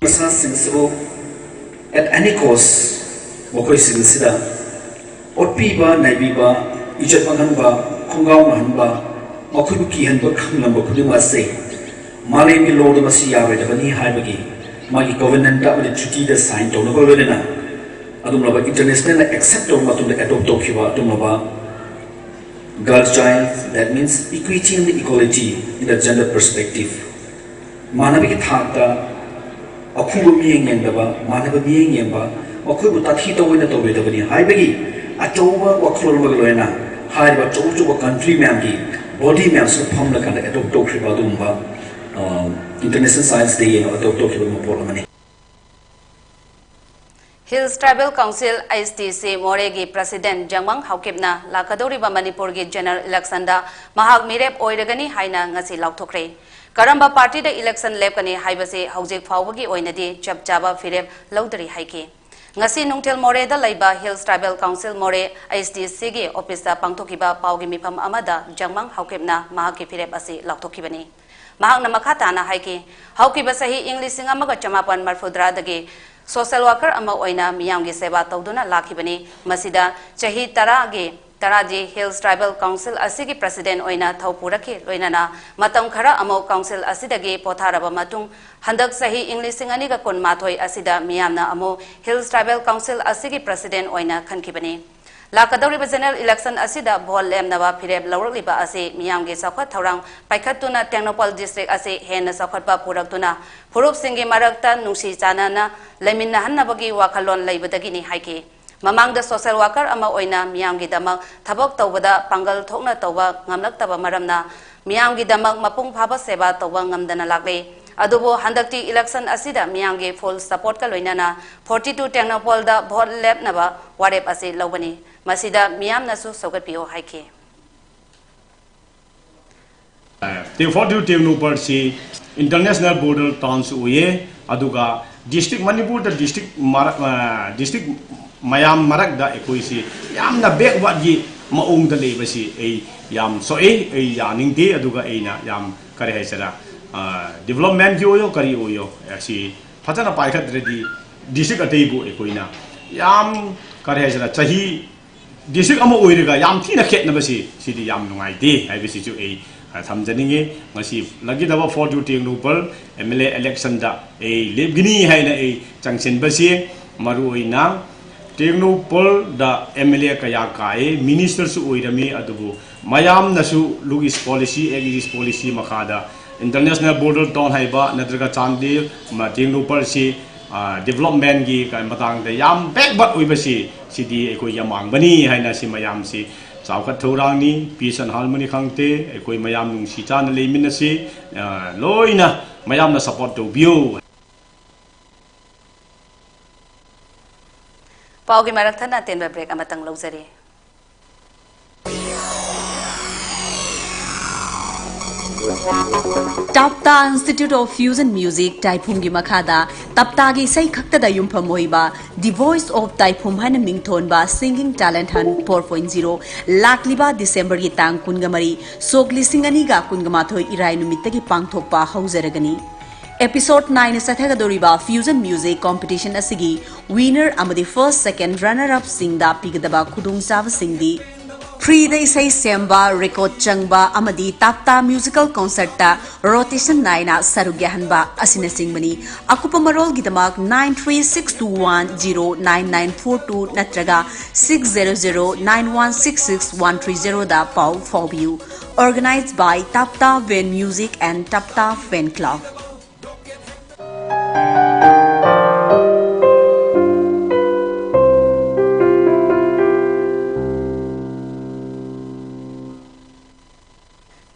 ꯃꯆꯥꯁꯤꯡꯁꯤꯕꯨ at any cost ꯃꯈꯣꯏꯁꯤꯡ ꯑꯁꯤꯗ ꯑꯣꯠꯄꯤꯕ, ꯅꯩꯕꯤꯕ, ꯏꯖꯠ ꯃꯥꯡꯍꯟꯕ, ꯈꯣꯡꯒꯥꯎ ꯅꯥꯍꯟꯕ, ꯃꯈꯣꯏꯕꯨ ꯀꯤꯍꯟꯕ, ꯈꯪꯍꯟꯕ ꯈꯨꯗꯤꯡꯃꯛ ꯑꯁꯤ ꯃꯥꯂꯦꯝꯒꯤ ꯂꯣꯗ ꯃꯁꯤ ꯌꯥꯔꯣꯏꯗꯕꯅꯤ ꯍꯥꯏꯕꯒꯤ ꯃꯥꯒꯤ ꯀꯣꯚꯦꯅꯦꯟꯠ ꯑꯃꯗꯤ ꯇ꯭ꯔꯤꯇꯤꯗ ꯁꯥꯏꯟ ꯇꯧꯅꯕ ꯂꯣꯏꯅꯅ ꯑꯗꯨꯒꯨꯝꯂꯕ ꯏꯟꯇꯔꯅꯦꯁꯅꯦꯜꯅ ꯑꯦꯛꯁꯦꯞ ꯇꯧꯔꯕ ꯃꯇꯨꯡꯗ ꯑꯦꯗꯣꯞ ꯇꯧꯈꯤꯕ ꯑꯗꯨꯒꯨꯝꯂꯕ Girl child, that means equity and equality in the gender perspective. ꯃꯥꯟꯅꯕꯒꯤ ꯊꯥꯛꯇ ꯑꯈꯨꯕ ꯃꯤꯠꯌꯦꯡ ꯌꯦꯡꯗꯕ, ꯃꯥꯟꯅꯕ ꯃꯤꯠꯌꯦꯡ ꯌꯦꯡꯕ, ꯃꯈꯣꯏꯕꯨ ꯇꯥꯊꯤ ꯇꯧꯑꯣꯏꯅ ꯇꯧꯔꯣꯏꯗꯕꯅꯤ ꯍꯥꯏꯕꯒꯤ ꯑꯆꯧꯕ ꯋꯥꯈꯜꯂꯣꯟ ꯑꯃꯒ ꯂꯣꯏꯅꯅ ꯍꯥꯏꯔꯤꯕ ꯑꯆꯧ ꯑꯆꯧꯕ ꯀꯟꯇ꯭ꯔꯤ ꯃꯌꯥꯝꯒꯤ ꯕꯣꯗꯤ ꯃꯌꯥꯝꯁꯨ ꯐꯝꯂꯀꯥꯟꯗ ꯑꯦꯗꯣꯞ ꯇꯧꯈ꯭ꯔꯤꯕ ꯑꯗꯨꯒꯨꯝꯕ ꯏꯟꯇꯔꯅꯦꯁꯅꯦꯜ ꯁꯥꯏꯟꯁ ꯗꯦ ꯌꯦꯡꯉꯒ ꯑꯦꯗꯣꯞ ꯇꯧꯈꯤꯕ ꯃꯄꯣꯠ ꯑꯃꯅꯤ꯫ Hills Tribal Council, H T C, ꯃꯣꯔꯦꯒꯤ ꯄ꯭ꯔꯁꯤꯗꯦꯟ ꯖꯪꯃꯪ ꯍꯥꯎꯀꯤꯞꯅ ꯂꯥꯛꯀꯗꯧꯔꯤꯕ ꯃꯅꯤꯄꯨꯔꯒꯤ ꯖꯦꯅꯔꯦꯜ ꯏꯂꯦꯛꯁꯟꯗ ꯃꯍꯥꯛ ꯃꯤꯔꯦꯞ ꯑꯣꯏꯔꯒꯅꯤ ꯍꯥꯏꯅ ꯉꯁꯤ ꯂꯥꯎꯊꯣꯛꯈ꯭ꯔꯦ꯫ ꯀꯔꯝꯕ ꯄꯥꯔꯇꯤꯗ ꯏꯂꯦꯛꯁꯟ ꯂꯦꯞꯀꯅꯤ ꯍꯥꯏꯕꯁꯤ ꯍꯧꯖꯤꯛ ꯐꯥꯎꯕꯒꯤ ꯑꯣꯏꯅꯗꯤ ꯆꯞ ꯆꯥꯕ ꯐꯤꯔꯦꯞ ꯂꯧꯗꯔꯤ ꯍꯥꯏꯈꯤ꯫ ꯉꯁꯤ ꯅꯨꯡꯊꯤꯜ ꯃꯣꯔꯦꯗ ꯂꯩꯕ Hills Tribal Council ꯃꯣꯔꯦ, H T C ꯒꯤ ꯑꯣꯐꯤꯁꯇ ꯄꯥꯡꯊꯣꯛꯈꯤꯕ ꯄꯥꯎꯒꯤ ꯃꯤꯐꯝ ꯑꯃꯗ ꯖꯪꯃꯪ ꯍꯥꯎꯀꯤꯞꯅ ꯃꯍꯥꯛꯀꯤ ꯐꯤꯔꯦꯞ ꯑꯁꯤ ꯂꯥꯎꯊꯣꯛꯈꯤꯕꯅꯤ꯫ ꯃꯍꯥꯛꯅ ꯃꯈꯥ ꯇꯥꯅ ꯍꯥꯏꯈꯤ, ꯍꯧꯈꯤꯕ ꯆꯍꯤ ꯏꯪ ꯂꯤꯁꯤꯡ ꯑꯃꯒ ꯆꯃꯥꯄꯟ ꯃꯔꯐꯨ ꯇꯔꯥꯗꯒꯤ social worker ꯑꯃ ꯑꯣꯏꯅ ꯃꯤꯌꯥꯝꯒꯤ ꯁꯦꯕꯥ ꯇꯧꯗꯨꯅ ꯂꯥꯛꯈꯤꯕꯅꯤ꯫ ꯃꯁꯤꯗ ꯆꯍꯤ ꯇꯔꯥꯒꯤ ꯇꯔꯥꯗꯤ Hills Tribal Council ꯑꯁꯤꯒꯤ ꯄ꯭ꯔꯁꯤꯗꯦꯟ ꯑꯣꯏꯅ ꯊꯧ ꯄꯨꯔꯛꯈꯤ꯫ ꯂꯣꯏꯅꯅ ꯃꯇꯝ ꯈꯔ ꯑꯃꯨꯛ ꯀꯥꯎꯟꯁꯤꯜ ꯑꯁꯤꯗꯒꯤ ꯄꯣꯊꯥꯔꯕ ꯃꯇꯨꯡ, ꯍꯟꯗꯛ ꯆꯍꯤ ꯏꯪ ꯂꯤꯁꯤꯡ ꯑꯅꯤꯒ ꯀꯨꯟꯃꯥꯊꯣꯏ ꯑꯁꯤꯗ ꯃꯤꯌꯥꯝꯅ ꯑꯃꯨꯛ Hills Tribal Council ꯑꯁꯤꯒꯤ ꯄ꯭ꯔꯁꯤꯗꯦꯟ ꯑꯣꯏꯅ ꯈꯟꯈꯤꯕꯅꯤ꯫ ꯂꯥꯛꯀꯗꯧꯔꯤꯕ ꯖꯦꯅꯔꯦꯜ ꯏꯂꯦꯛꯁꯟ ꯑꯁꯤꯗ ꯚꯣꯠ ꯂꯦꯞꯅꯕ ꯐꯤꯔꯦꯞ ꯂꯧꯔꯛꯂꯤꯕ ꯑꯁꯤ ꯃꯤꯌꯥꯝꯒꯤ ꯆꯥꯎꯈꯠ ꯊꯧꯔꯥꯡ ꯄꯥꯏꯈꯠꯇꯨꯅ ꯇꯦꯡꯅꯧꯄꯜ ꯗꯤꯁꯇ꯭ꯔꯤꯛ ꯑꯁꯤ ꯍꯦꯟꯅ ꯆꯥꯎꯈꯠꯄ ꯄꯨꯔꯛꯇꯨꯅ ꯐꯨꯔꯨꯞꯁꯤꯡꯒꯤ ꯃꯔꯛꯇ ꯅꯨꯡꯁꯤ ꯆꯥꯟꯅꯅ ꯂꯩꯃꯤꯟꯅꯍꯟꯅꯕꯒꯤ ꯋꯥꯈꯜꯂꯣꯟ ꯂꯩꯕꯗꯒꯤꯅꯤ ꯍꯥꯏꯈꯤ꯫ ꯃꯃꯥꯡꯗ social worker ꯑꯃ ꯑꯣꯏꯅ ꯃꯤꯌꯥꯝꯒꯤꯗꯃꯛ ꯊꯕꯛ ꯇꯧꯕꯗ ꯄꯥꯡꯒꯜ ꯊꯣꯛꯅ ꯇꯧꯕ ꯉꯝꯂꯛꯇꯕ ꯃꯔꯝꯅ ꯃꯤꯌꯥꯝꯒꯤꯗꯃꯛ ꯃꯄꯨꯡ ꯐꯥꯕ ꯁꯦꯕꯥ ꯇꯧꯕ ꯉꯝꯗꯅ ꯂꯥꯛꯂꯤ꯫ ꯑꯗꯨꯕꯨ ꯍꯟꯗꯛꯇꯤ ꯏꯂꯦꯛꯁꯟ ꯑꯁꯤꯗ ꯃꯤꯌꯥꯝꯒꯤ ꯐꯨꯜ ꯁꯄꯣꯔꯠꯀ ꯂꯣꯏꯅꯅ ꯐꯣꯔꯇꯤ ꯇꯨ ꯇꯦꯡꯅꯧꯄꯜꯗ ꯚꯣꯠ ꯂꯦꯞꯅꯕ ꯋꯥꯔꯦꯞ ꯑꯁꯤ ꯂꯧꯕꯅꯤ꯫ ꯃꯁꯤꯗ ꯃꯤꯌꯥꯝꯅꯁꯨ ꯁꯧꯒꯠꯄꯤꯌꯨ ꯍꯥꯏꯈꯤ꯫ ꯐꯣꯔꯇꯤ ꯇꯨ ꯇꯦꯡꯅꯧꯄꯜꯁꯤ ꯏꯟꯇꯔꯅꯦꯁꯅꯦꯜ ꯕꯣꯔꯗꯔ ꯇꯥꯎꯟꯁꯨ ꯑꯣꯏꯌꯦ꯫ ꯑꯗꯨꯒ ꯗꯤꯁꯇ꯭ꯔꯤꯛ, ꯃꯅꯤꯄꯨꯔꯗ ꯗꯤꯁꯇ꯭ꯔꯤꯛ ꯃꯔꯛ, ꯗꯤꯁꯇ꯭ꯔꯤꯛ ꯃꯌꯥꯝ ꯃꯔꯛꯇ ꯑꯩꯈꯣꯏꯁꯤ ꯌꯥꯝꯅ ꯕꯦꯛꯋꯥꯔꯗꯀꯤ ꯃꯑꯣꯡꯗ ꯂꯩꯕꯁꯤ ꯑꯩ ꯌꯥꯝ ꯁꯣꯛꯏ, ꯑꯩ ꯌꯥꯅꯤꯡꯗꯦ꯫ ꯑꯗꯨꯒ ꯑꯩꯅ ꯌꯥꯝ, ꯀꯔꯤ ꯍꯥꯏꯁꯤꯔꯥ, ꯗꯤꯕꯂꯞꯃꯦꯟꯒꯤ ꯑꯣꯏꯌꯣ ꯀꯔꯤ ꯑꯣꯏꯌꯣ, ꯑꯁꯤ ꯐꯖꯅ ꯄꯥꯏꯈꯠꯇ꯭ꯔꯗꯤ ꯗꯤꯁꯇ꯭ꯔꯤꯛ ꯑꯇꯩꯕꯨ ꯑꯩꯈꯣꯏꯅ ꯌꯥꯝ, ꯀꯔꯤ ꯍꯥꯏꯁꯤꯔꯥ, ꯆꯍꯤ ꯗꯤꯁꯇ꯭ꯔꯤꯛ ꯑꯃ ꯑꯣꯏꯔꯒ ꯌꯥꯝ ꯊꯤꯅ ꯈꯦꯠꯅꯕꯁꯤ, ꯁꯤꯗꯤ ꯌꯥꯝ ꯅꯨꯡꯉꯥꯏꯇꯦ ꯍꯥꯏꯕꯁꯤꯁꯨ ꯑꯩ, ꯑ, ꯊꯝꯖꯅꯤꯡꯉꯤ꯫ ꯉꯁꯤ ꯂꯥꯛꯀꯗꯕ forty two Tengnoupal M L A ꯏꯂꯦꯛꯁꯟꯗ ꯑꯩ ꯂꯦꯞꯀꯅꯤ ꯍꯥꯏꯅ ꯑꯩ ꯆꯪꯁꯤꯟꯕꯁꯤ, ꯃꯔꯨꯑꯣꯏꯅ ꯇꯦꯡꯅꯧꯄꯜꯗ ꯑꯦꯝ ꯑꯦꯜ ꯑꯦ ꯀꯌꯥ ꯀꯥꯏ, ꯃꯤꯅꯤꯁꯇꯔꯁꯨ ꯑꯣꯏꯔꯝꯃꯤ, ꯑꯗꯨꯕꯨ ꯃꯌꯥꯝꯅꯁꯨ ꯂꯨꯛ ꯏꯁ ꯄꯣꯂꯤꯁꯤ, ꯑꯦꯛ ꯏꯁ ꯄꯣꯂꯤꯁꯤ ꯃꯈꯥꯗ ꯏꯟꯇꯔꯅꯦꯁꯅꯦꯜ ꯕꯣꯔꯗꯔ ꯇꯥꯎꯟ ꯍꯥꯏꯕ ꯅꯠꯇ꯭ꯔꯒ ꯆꯥꯟꯗꯦꯜ, ꯃ-, ꯇꯦꯡꯅꯧꯄꯜꯁꯤ, ꯑ, ꯗꯤꯕꯂꯞꯃꯦꯟꯒꯤ ꯀ-, ꯃꯇꯥꯡꯗ ꯌꯥꯝ ꯕꯦꯛꯋꯥꯔꯗ ꯑꯣꯏꯕꯁꯤ, ꯁꯤꯗꯤ ꯑꯩꯈꯣꯏꯒꯤ ꯑꯃꯥꯡꯕꯅꯤ ꯍꯥꯏꯅ ꯁꯤ ꯃꯌꯥꯝꯁꯤ ꯆꯥꯎꯈꯠ ꯊꯧꯔꯥꯡꯅꯤ, peace and harmony ꯈꯪꯗꯦ, ꯑꯩꯈꯣꯏ ꯃꯌꯥꯝ ꯅꯨꯡꯁꯤ ꯆꯥꯟꯅ ꯂꯩꯃꯤꯟꯅꯁꯤ꯫ ꯑ, ꯂꯣꯏꯅ ꯃꯌꯥꯝꯅ support ꯇꯧꯕꯤꯌꯨ꯫ ꯄꯥꯎꯒꯤ ꯃꯔꯛ ꯊꯠꯅ ꯑꯇꯦꯟꯕ break ꯑꯃꯇꯪ ꯂꯧꯖꯔꯤ꯫ ꯇꯥꯞꯇꯥ Institute of Fusion Music ꯇꯥꯏꯐꯨꯝꯒꯤ ꯃꯈꯥꯗ ꯇꯥꯞꯇꯥꯒꯤ ꯏꯁꯩ ꯈꯛꯇꯗ ꯌꯨꯝꯐꯝ ꯑꯣꯏꯕ The Voice of ꯇꯥꯏꯐꯨꯝ ꯍꯥꯏꯅ ꯃꯤꯡꯊꯣꯟꯕ Singing Talent Hunt four point zero ꯂꯥꯛꯂꯤꯕ ꯗꯤꯁꯦꯝꯕꯔꯒꯤ ꯇꯥꯡ ꯀꯨꯟꯒ ꯃꯔꯤ, ꯁꯣꯛ ꯂꯤꯁꯤꯡ ꯑꯅꯤꯒ ꯀꯨꯟꯒ ꯃꯥꯊꯣꯏ ꯏꯔꯥꯏ ꯅꯨꯃꯤꯠꯇꯒꯤ ꯄꯥꯡꯊꯣꯛꯄ ꯍꯧꯖꯔꯒꯅꯤ꯫ Episode nine ꯆꯠꯊꯒꯗꯧꯔꯤꯕ Fusion Music Competition ꯑꯁꯤꯒꯤ winner ꯑꯃꯗꯤ first, second, runner up ꯁꯤꯡꯗ ꯄꯤꯒꯗꯕ ꯈꯨꯗꯣꯡꯆꯥꯕꯁꯤꯡꯗꯤ: free ꯗ ꯏꯁꯩ ꯁꯦꯝꯕ, record ꯆꯪꯕ ꯑꯃꯗꯤ ꯇꯥꯞꯇꯥ musical concert ꯇ rotation ꯅꯥꯏꯅ ꯁꯔꯨꯛ ꯌꯥꯍꯟꯕ ꯑꯁꯤꯅꯆꯤꯡꯕꯅꯤ꯫ ꯑꯀꯨꯞꯄ ꯃꯔꯣꯜꯒꯤꯗꯃꯛ nine three six two one zero nine nine four two ꯅꯠꯇ꯭ꯔꯒ six zero zero nine one six six one three zero ꯗ ꯄꯥꯎ ꯐꯥꯎꯕꯤꯌꯨ꯫ Organized by Tapta Van Music and Tapta Fan Club.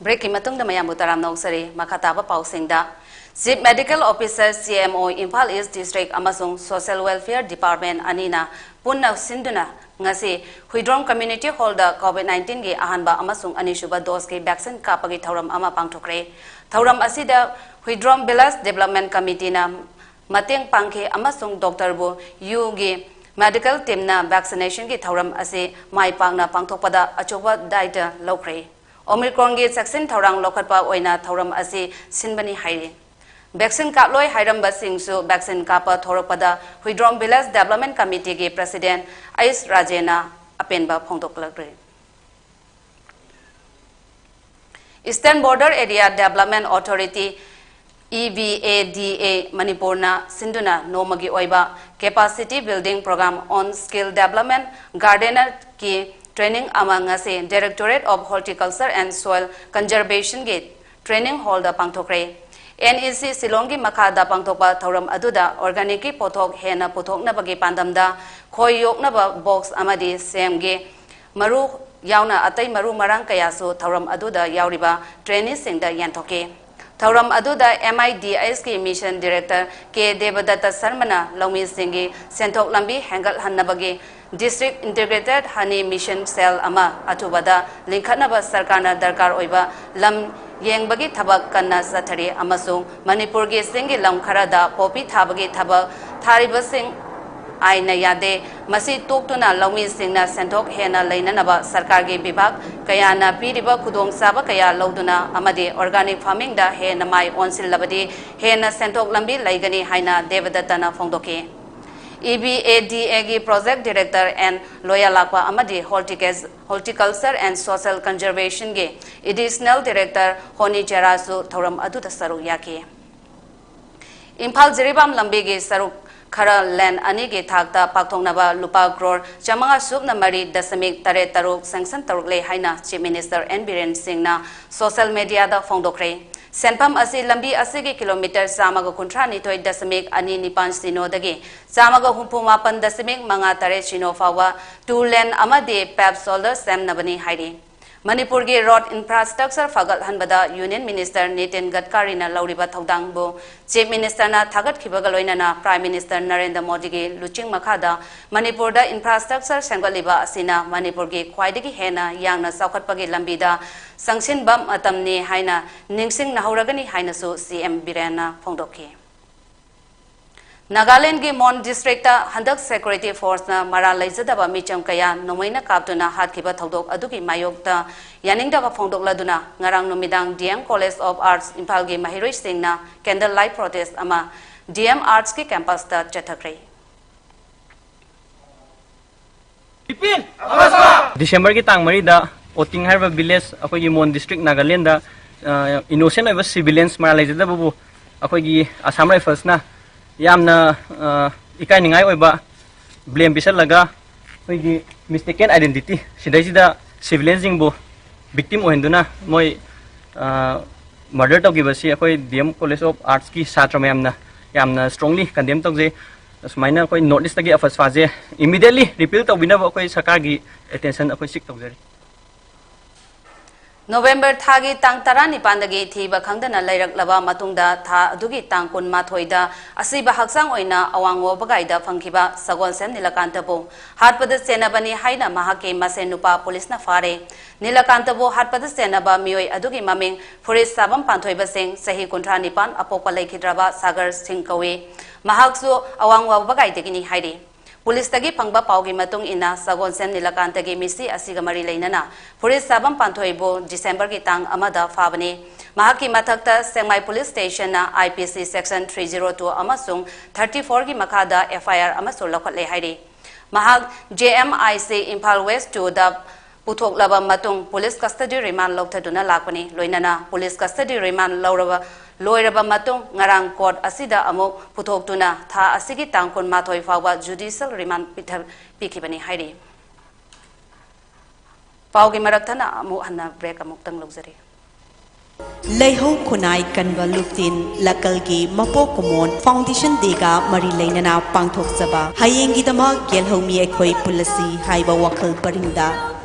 Break ꯀꯤ ꯃꯇꯨꯡꯗ ꯃꯌꯥꯝꯕꯨ ꯇꯔꯥꯝꯅ ꯑꯣꯛꯆꯔꯤ꯫ ꯃꯈꯥ ꯇꯥꯕ ꯄꯥꯎꯁꯤꯡꯗ, Chief Medical Officer, C M O, Imphal East District ꯑꯃꯁꯨꯡ Social Welfare Department ꯑꯅꯤꯅ ꯄꯨꯟꯅ ꯁꯤꯟꯗꯨꯅ ꯉꯁꯤ ꯍꯨꯏꯗ꯭ꯔꯣꯝ Community Hall ꯗ COVID nineteen ꯒꯤ ꯑꯍꯥꯟꯕ ꯑꯃꯁꯨꯡ ꯑꯅꯤꯁꯨꯕ dose ꯀꯤ vaccine ꯀꯥꯞꯄꯒꯤ ꯊꯧꯔꯝ ꯑꯃ ꯄꯥꯡꯊꯣꯛꯈ꯭ꯔꯦ꯫ ꯊꯧꯔꯝ ꯑꯁꯤꯗ ꯍꯨꯏꯗ꯭ꯔꯣꯝ Village Development Committee ꯅ ꯃꯇꯦꯡ ꯄꯥꯡꯈꯤ ꯑꯃꯁꯨꯡ Doctor ꯕꯨ ꯌꯨ ꯒꯤ medical team ꯅ vaccination ꯒꯤ ꯊꯧꯔꯝ ꯑꯁꯤ ꯃꯥꯏ ꯄꯥꯛꯅ ꯄꯥꯡꯊꯣꯛꯄꯗ ꯑꯆꯧꯕ ꯗꯥꯏꯇ ꯂꯧꯈ꯭ꯔꯦ꯫ Omicron ꯒꯤ ꯆꯦꯛꯁꯤꯟ ꯊꯧꯔꯥꯡ ꯂꯧꯈꯠꯄ ꯑꯣꯏꯅ ꯊꯧꯔꯝ ꯑꯁꯤ ꯁꯤꯟꯕꯅꯤ ꯍꯥꯏꯔꯤ꯫ Vaccine ꯀꯥꯞꯂꯣꯏ ꯍꯥꯏꯔꯝꯕꯁꯤꯡꯁꯨ vaccine ꯀꯥꯞꯄ ꯊꯣꯔꯛꯄꯗ ꯍꯨꯏꯗ꯭ꯔꯣꯝ Village Development Committee ꯒꯤ President ꯑꯩꯁ ꯔꯥꯖꯦꯅ ꯑꯄꯦꯟꯕ ꯐꯣꯡꯗꯣꯛꯂꯛꯂꯤ꯫ Eastern Border Area Development Authority, E B A D A, ꯃꯅꯤꯄꯨꯔꯅ ꯁꯤꯟꯗꯨꯅ ꯅꯣꯡꯃꯒꯤ ꯑꯣꯏꯕ Capacity Building Program on Skill Development Gardener ꯀꯤ training ꯑꯃ ꯉꯁꯤ Directorate of Horticulture and Soil Conservation ꯒꯤ training hall ꯗ ꯄꯥꯡꯊꯣꯛꯈ꯭ꯔꯦ꯫ N E C ꯁꯤꯂꯣꯡꯒꯤ ꯃꯈꯥꯗ ꯄꯥꯡꯊꯣꯛꯄ ꯊꯧꯔꯝ ꯑꯗꯨꯗ organic ꯀꯤ ꯄꯣꯠꯊꯣꯛ ꯍꯦꯟꯅ ꯄꯨꯊꯣꯛꯅꯕꯒꯤ ꯄꯥꯟꯗꯝꯗ ꯈꯣꯏ ꯌꯣꯛꯅꯕ box ꯑꯃꯗꯤ ꯁꯦꯝꯒꯤ ꯃꯔꯨ ꯌꯥꯎꯅ ꯑꯇꯩ ꯃꯔꯨ ꯃꯔꯥꯡ ꯀꯌꯥꯁꯨ ꯊꯧꯔꯝ ꯑꯗꯨꯗ ꯌꯥꯎꯔꯤꯕ traineeꯁꯤꯡꯗ ꯌꯦꯟꯊꯣꯛꯈꯤ꯫ ꯊꯧꯔꯝ ꯑꯗꯨꯗ MIDSꯀꯤ Mission Director K ꯗꯦꯕꯗꯠꯇ ꯁꯔꯃꯅ ꯂꯧꯃꯤꯁꯤꯡꯒꯤ ꯁꯦꯟꯊꯣꯛ ꯂꯝꯕꯤ ꯍꯦꯟꯒꯠꯍꯟꯅꯕꯒꯤ District Integrated Honey Mission Cell ꯑꯃ ꯑꯊꯨꯕꯗ ꯂꯤꯡꯈꯠꯅꯕ ꯁꯔꯀꯥꯔꯅ ꯗꯔꯀꯥꯔ ꯑꯣꯏꯕ ꯂꯝ ꯌꯦꯡꯕꯒꯤ ꯊꯕꯛ ꯀꯟꯅ ꯆꯠꯊꯔꯤ ꯑꯃꯁꯨꯡ ꯃꯅꯤꯄꯨꯔꯒꯤ ꯆꯤꯡꯒꯤ ꯂꯝ ꯈꯔꯗ ꯄꯣꯄꯤ ꯊꯥꯕꯒꯤ ꯊꯕꯛ ꯊꯥꯔꯤꯕꯁꯤꯡ ꯑꯥꯏꯟꯅ ꯌꯥꯗꯦ꯫ ꯃꯁꯤ ꯇꯣꯛꯇꯨꯅ ꯂꯧꯃꯤꯁꯤꯡꯅ ꯁꯦꯟꯊꯣꯛ ꯍꯦꯟꯅ ꯂꯩꯅꯅꯕ ꯁꯔꯀꯥꯔꯒꯤ ꯕꯤꯚꯥꯒ ꯀꯌꯥꯅ ꯄꯤꯔꯤꯕ ꯈꯨꯗꯣꯡꯆꯥꯕ ꯀꯌꯥ ꯂꯧꯗꯨꯅ ꯑꯃꯗꯤ organic farmingꯗ ꯍꯦꯟꯅ ꯃꯥꯏ ꯑꯣꯟꯁꯤꯜꯂꯕꯗꯤ ꯍꯦꯟꯅ ꯁꯦꯟꯊꯣꯛ ꯂꯝꯕꯤ ꯂꯩꯒꯅꯤ ꯍꯥꯏꯅ ꯗꯦꯕꯗꯠꯇꯅ ꯐꯣꯡꯗꯣꯛꯈꯤ꯫ EBADAꯒꯤ Project Director N ꯂꯣꯌꯥꯂꯥꯛꯄ ꯑꯃꯗꯤ Horticas-, Horticulture and Social Conservationꯒꯤ Additional Director ꯍꯣꯅꯤ ꯖꯦꯔꯥꯁꯨ ꯊꯧꯔꯝ ꯑꯗꯨꯗ ꯁꯔꯨꯛ ꯌꯥꯈꯤ꯫ ꯏꯝꯐꯥꯜ ꯖꯤꯔꯤꯕꯥꯝ ꯂꯝꯕꯤꯒꯤ ꯁꯔꯨꯛ ꯈꯔ lane ꯑꯅꯤꯒꯤ ꯊꯥꯛꯇ ꯄꯥꯛꯊꯣꯛꯅꯕ ꯂꯨꯄꯥ crore ꯆꯥꯃꯉꯥ ꯁꯨꯞꯅ ꯃꯔꯤ ꯗꯁꯃꯤꯛ ꯇꯔꯦꯠ ꯇꯔꯨꯛ sanction ꯇꯧꯔꯛꯂꯦ ꯍꯥꯏꯅ Chief Minister N ꯕꯤꯔꯦꯟ ꯁꯤꯡꯅ social mediaꯗ ꯐꯣꯡꯗꯣꯛꯈ꯭ꯔꯦ꯫ ꯁꯦꯟꯐꯝ ꯑꯁꯤ ꯂꯝꯕꯤ ꯑꯁꯤꯒꯤ kilometre ꯆꯥꯝꯃꯒ ꯀꯨꯟꯊ꯭ꯔꯥ ꯅꯤꯊꯣꯏ ꯗꯁꯃꯤꯛ ꯑꯅꯤ ꯅꯤꯄꯥꯟ ꯁꯤꯅꯣꯗꯒꯤ ꯆꯥꯝꯃꯒ ꯍꯨꯝꯐꯨ ꯃꯥꯄꯟ ꯗꯁꯃꯤꯛ ꯃꯉꯥ ꯇꯔꯦꯠ ꯁꯤꯅꯣ ꯐꯥꯎꯕ two lane ꯑꯃꯗꯤ pave shoulder ꯁꯦꯝꯅꯕꯅꯤ ꯍꯥꯏꯔꯤ꯫ ꯃꯅꯤꯄꯨꯔꯒꯤ road infrastructure ꯐꯒꯠꯍꯟꯕꯗ Union Minister ꯅꯤꯇꯤꯟ ꯒꯗꯀꯥꯔꯤꯅ ꯂꯧꯔꯤꯕ ꯊꯧꯗꯥꯡꯕꯨ Chief Ministerꯅ ꯊꯥꯒꯠꯈꯤꯕꯒ ꯂꯣꯏꯅꯅ Prime Minister ꯅꯔꯦꯟꯗ꯭ꯔ ꯃꯣꯗꯤꯒꯤ ꯂꯨꯆꯤꯡ ꯃꯈꯥꯗ ꯃꯅꯤꯄꯨꯔꯗ infrastructure ꯁꯦꯝꯒꯠꯂꯤꯕ ꯑꯁꯤꯅ ꯃꯅꯤꯄꯨꯔꯒꯤ ꯈ꯭ꯋꯥꯏꯗꯒꯤ ꯍꯦꯟꯅ ꯌꯥꯡꯅ ꯆꯥꯎꯈꯠꯄꯒꯤ ꯂꯝꯕꯤꯗ ꯆꯪꯁꯤꯟꯕ ꯃꯇꯝꯅꯤ ꯍꯥꯏꯅ ꯅꯤꯡꯁꯤꯡꯅꯍꯧꯔꯒꯅꯤ ꯍꯥꯏꯅꯁꯨ CM ꯕꯤꯔꯦꯟꯅ ꯐꯣꯡꯗꯣꯛꯈꯤ꯫ ꯅꯥꯒꯥꯂꯦꯟꯗꯒꯤ ꯃꯣꯟ districtꯇ ꯍꯟꯗꯛ security forceꯅ ꯃꯔꯥꯜ ꯂꯩꯖꯗꯕ ꯃꯤꯆꯝ ꯀꯌꯥ ꯅꯣꯡꯃꯩꯅ ꯀꯥꯞꯇꯨꯅ ꯍꯥꯠꯈꯤꯕ ꯊꯧꯗꯣꯛ ꯑꯗꯨꯒꯤ ꯃꯥꯌꯣꯛꯇ ꯌꯥꯅꯤꯡꯗꯕ ꯐꯣꯡꯗꯣꯛꯂꯗꯨꯅ ꯉꯔꯥꯡ ꯅꯨꯃꯤꯗꯥꯡ DM College of Arts ꯏꯝꯐꯥꯜꯒꯤ ꯃꯍꯩꯔꯣꯏꯁꯤꯡꯅ candle light protest ꯑꯃ DM Artsꯀꯤ campusꯇ ꯆꯠꯊꯈ꯭ꯔꯦ꯫ Decemberꯒꯤ ꯇꯥꯡ ꯃꯔꯤꯗ ꯑꯣꯇꯤꯡ ꯍꯥꯏꯔꯤꯕ village, ꯑꯩꯈꯣꯏꯒꯤ ꯃꯣꯟ district, ꯅꯥꯒꯥꯂꯦꯟꯗ, ꯑ, innocent ꯑꯣꯏꯕ civilians ꯃꯔꯥꯜ ꯂꯩꯖꯗꯕꯕꯨ ꯑꯩꯈꯣꯏꯒꯤ Assam Riflesꯅ ꯌꯥꯝꯅ, ꯑ, ꯏꯀꯥꯏꯅꯤꯡꯉꯥꯏ ꯑꯣꯏꯕ blame ꯄꯤꯁꯜꯂꯒ ꯑꯩꯈꯣꯏꯒꯤ mistaken identity ꯁꯤꯗꯩꯁꯤꯗ civilianꯁꯤꯡꯕꯨ victim ꯑꯣꯏꯍꯟꯗꯨꯅ ꯃꯣꯏ, ꯑ, murder ꯇꯧꯈꯤꯕꯁꯤ ꯑꯩꯈꯣꯏ DM College of Artsꯀꯤ ꯁꯥꯇ꯭ꯔ ꯃꯌꯥꯝꯅ ꯌꯥꯝꯅ strongly condemn ꯇꯧꯖꯩ꯫ ꯑꯁꯨꯃꯥꯏꯅ ꯑꯩꯈꯣꯏ North Eastꯇꯒꯤ ꯑꯐꯁ꯭ꯋꯥꯁꯦ immediately repeal ꯇꯧꯕꯤꯅꯕ ꯑꯩꯈꯣꯏ ꯁꯔꯀꯥꯔꯒꯤ attention ꯑꯩꯈꯣꯏ seek ꯇꯧꯖꯔꯤ꯫ ꯅꯣꯕꯦꯝꯕꯔ ꯊꯥꯒꯤ ꯇꯥꯡ ꯇꯔꯥꯅꯤꯄꯥꯟꯗꯒꯤ ꯊꯤꯕ ꯈꯪꯗꯅ ꯂꯩꯔꯛꯂꯕ ꯃꯇꯨꯡꯗ, ꯊꯥ ꯑꯗꯨꯒꯤ ꯇꯥꯡ ꯀꯨꯟꯃꯥꯊꯣꯏꯗ ꯑꯁꯤꯕ ꯍꯛꯆꯥꯡ ꯑꯣꯏꯅ ꯑꯋꯥꯡ ꯋꯥꯕꯒꯥꯏꯗ ꯐꯪꯈꯤꯕ ꯁꯒꯣꯜꯁꯦꯝ ꯅꯤꯂꯀꯥꯟꯇꯕꯨ ꯍꯥꯠꯄꯗ ꯆꯦꯟꯅꯕꯅꯤ ꯍꯥꯏꯅ ꯃꯍꯥꯛꯀꯤ ꯃꯁꯦꯟ ꯅꯨꯄꯥ ꯄꯨꯂꯤꯁꯅ ꯐꯥꯔꯦ꯫ ꯅꯤꯂꯀꯥꯟꯇꯕꯨ ꯍꯥꯠꯄꯗ ꯆꯦꯟꯅꯕ ꯃꯤꯑꯣꯏ ꯑꯗꯨꯒꯤ ꯃꯃꯤꯡ ꯐꯨꯔꯤꯠ ꯆꯥꯐꯝ ꯄꯥꯟꯊꯣꯏꯕ ꯁꯤꯡ, ꯆꯍꯤ ꯀꯨꯟꯊ꯭ꯔꯥ ꯅꯤꯄꯥꯟ, ꯑꯄꯣꯛꯄ ꯂꯩꯈꯤꯗ꯭ꯔꯕ ꯁꯥꯒꯔ ꯁꯤꯡ ꯀꯧꯏ꯫ ꯃꯍꯥꯛꯁꯨ ꯑꯋꯥꯡ ꯋꯥꯕꯒꯥꯏꯗꯒꯤꯅꯤ ꯍꯥꯏꯔꯤ꯫ ꯄꯨꯂꯤꯁꯇꯒꯤ ꯐꯪꯕ ꯄꯥꯎꯒꯤ ꯃꯇꯨꯡ ꯏꯟꯅ, ꯁꯒꯣꯜꯁꯦꯝ ꯅꯤꯂꯀꯥꯟꯇꯒꯤ ꯃꯤꯁꯤ ꯑꯁꯤꯒ ꯃꯔꯤ ꯂꯩꯅꯅ ꯐꯨꯔꯤꯠ ꯆꯥꯐꯝ ꯄꯥꯟꯊꯣꯏꯕꯨ ꯗꯤꯁꯦꯝꯕꯔꯒꯤ ꯇꯥꯡ ꯑꯃꯗ ꯐꯥꯕꯅꯤ꯫ ꯃꯍꯥꯛꯀꯤ ꯃꯊꯛꯇ ꯁꯦꯡꯃꯥꯏ police ꯁ꯭ꯇꯦꯁꯟꯅ I P C section three zero two ꯑꯃꯁꯨꯡ thirty four ꯒꯤ ꯃꯈꯥꯗ F I R ꯑꯃꯁꯨ ꯂꯧꯈꯠꯂꯦ ꯍꯥꯏꯔꯤ꯫ ꯃꯍꯥꯛ J M I C Imphal West two ꯗ ꯄꯨꯊꯣꯛꯂꯕ ꯃꯇꯨꯡ, ꯄꯨꯂꯤꯁ custody remand ꯂꯧꯊꯗꯨꯅ ꯂꯥꯛꯄꯅꯤ꯫ ꯂꯣꯏꯅꯅ ꯄꯨꯂꯤꯁ custody remand ꯂꯧꯔꯕ, ꯂꯣꯏꯔꯕ ꯃꯇꯨꯡ, ꯉꯔꯥꯡ court ꯑꯁꯤꯗ ꯑꯃꯨꯛ ꯄꯨꯊꯣꯛꯇꯨꯅ ꯊꯥ ꯑꯁꯤꯒꯤ ꯇꯥꯡ ꯀꯨꯟꯃꯥꯊꯣꯏ ꯐꯥꯎꯕ judicial remand ꯄꯤꯊ-, ꯄꯤꯈꯤꯕꯅꯤ ꯍꯥꯏꯔꯤ꯫ ꯄꯥꯎꯒꯤ ꯃꯔꯛ ꯊꯠꯅ ꯑꯃꯨꯛ ꯍꯟꯅ break ꯑꯃꯨꯛꯇꯪ ꯂꯧꯖꯔꯤ꯫ ꯂꯩꯍꯧ ꯈꯨꯟꯅꯥꯏ ꯀꯟꯕ ꯂꯨꯞꯇꯤꯟ ꯂꯀꯜꯒꯤ ꯃꯄꯣꯛ ꯀꯨꯝꯑꯣꯟ Foundation Day ꯒ ꯃꯔꯤ ꯂꯩꯅꯅ ꯄꯥꯡꯊꯣꯛꯆꯕ ꯍꯌꯦꯡꯒꯤꯗꯃꯛ ꯌꯦꯜꯍꯧꯃꯤ ꯑꯩꯈꯣꯏ ꯄꯨꯜꯂꯁꯤ ꯍꯥꯏꯕ ꯋꯥꯈꯜ ꯄꯔꯤꯡꯗ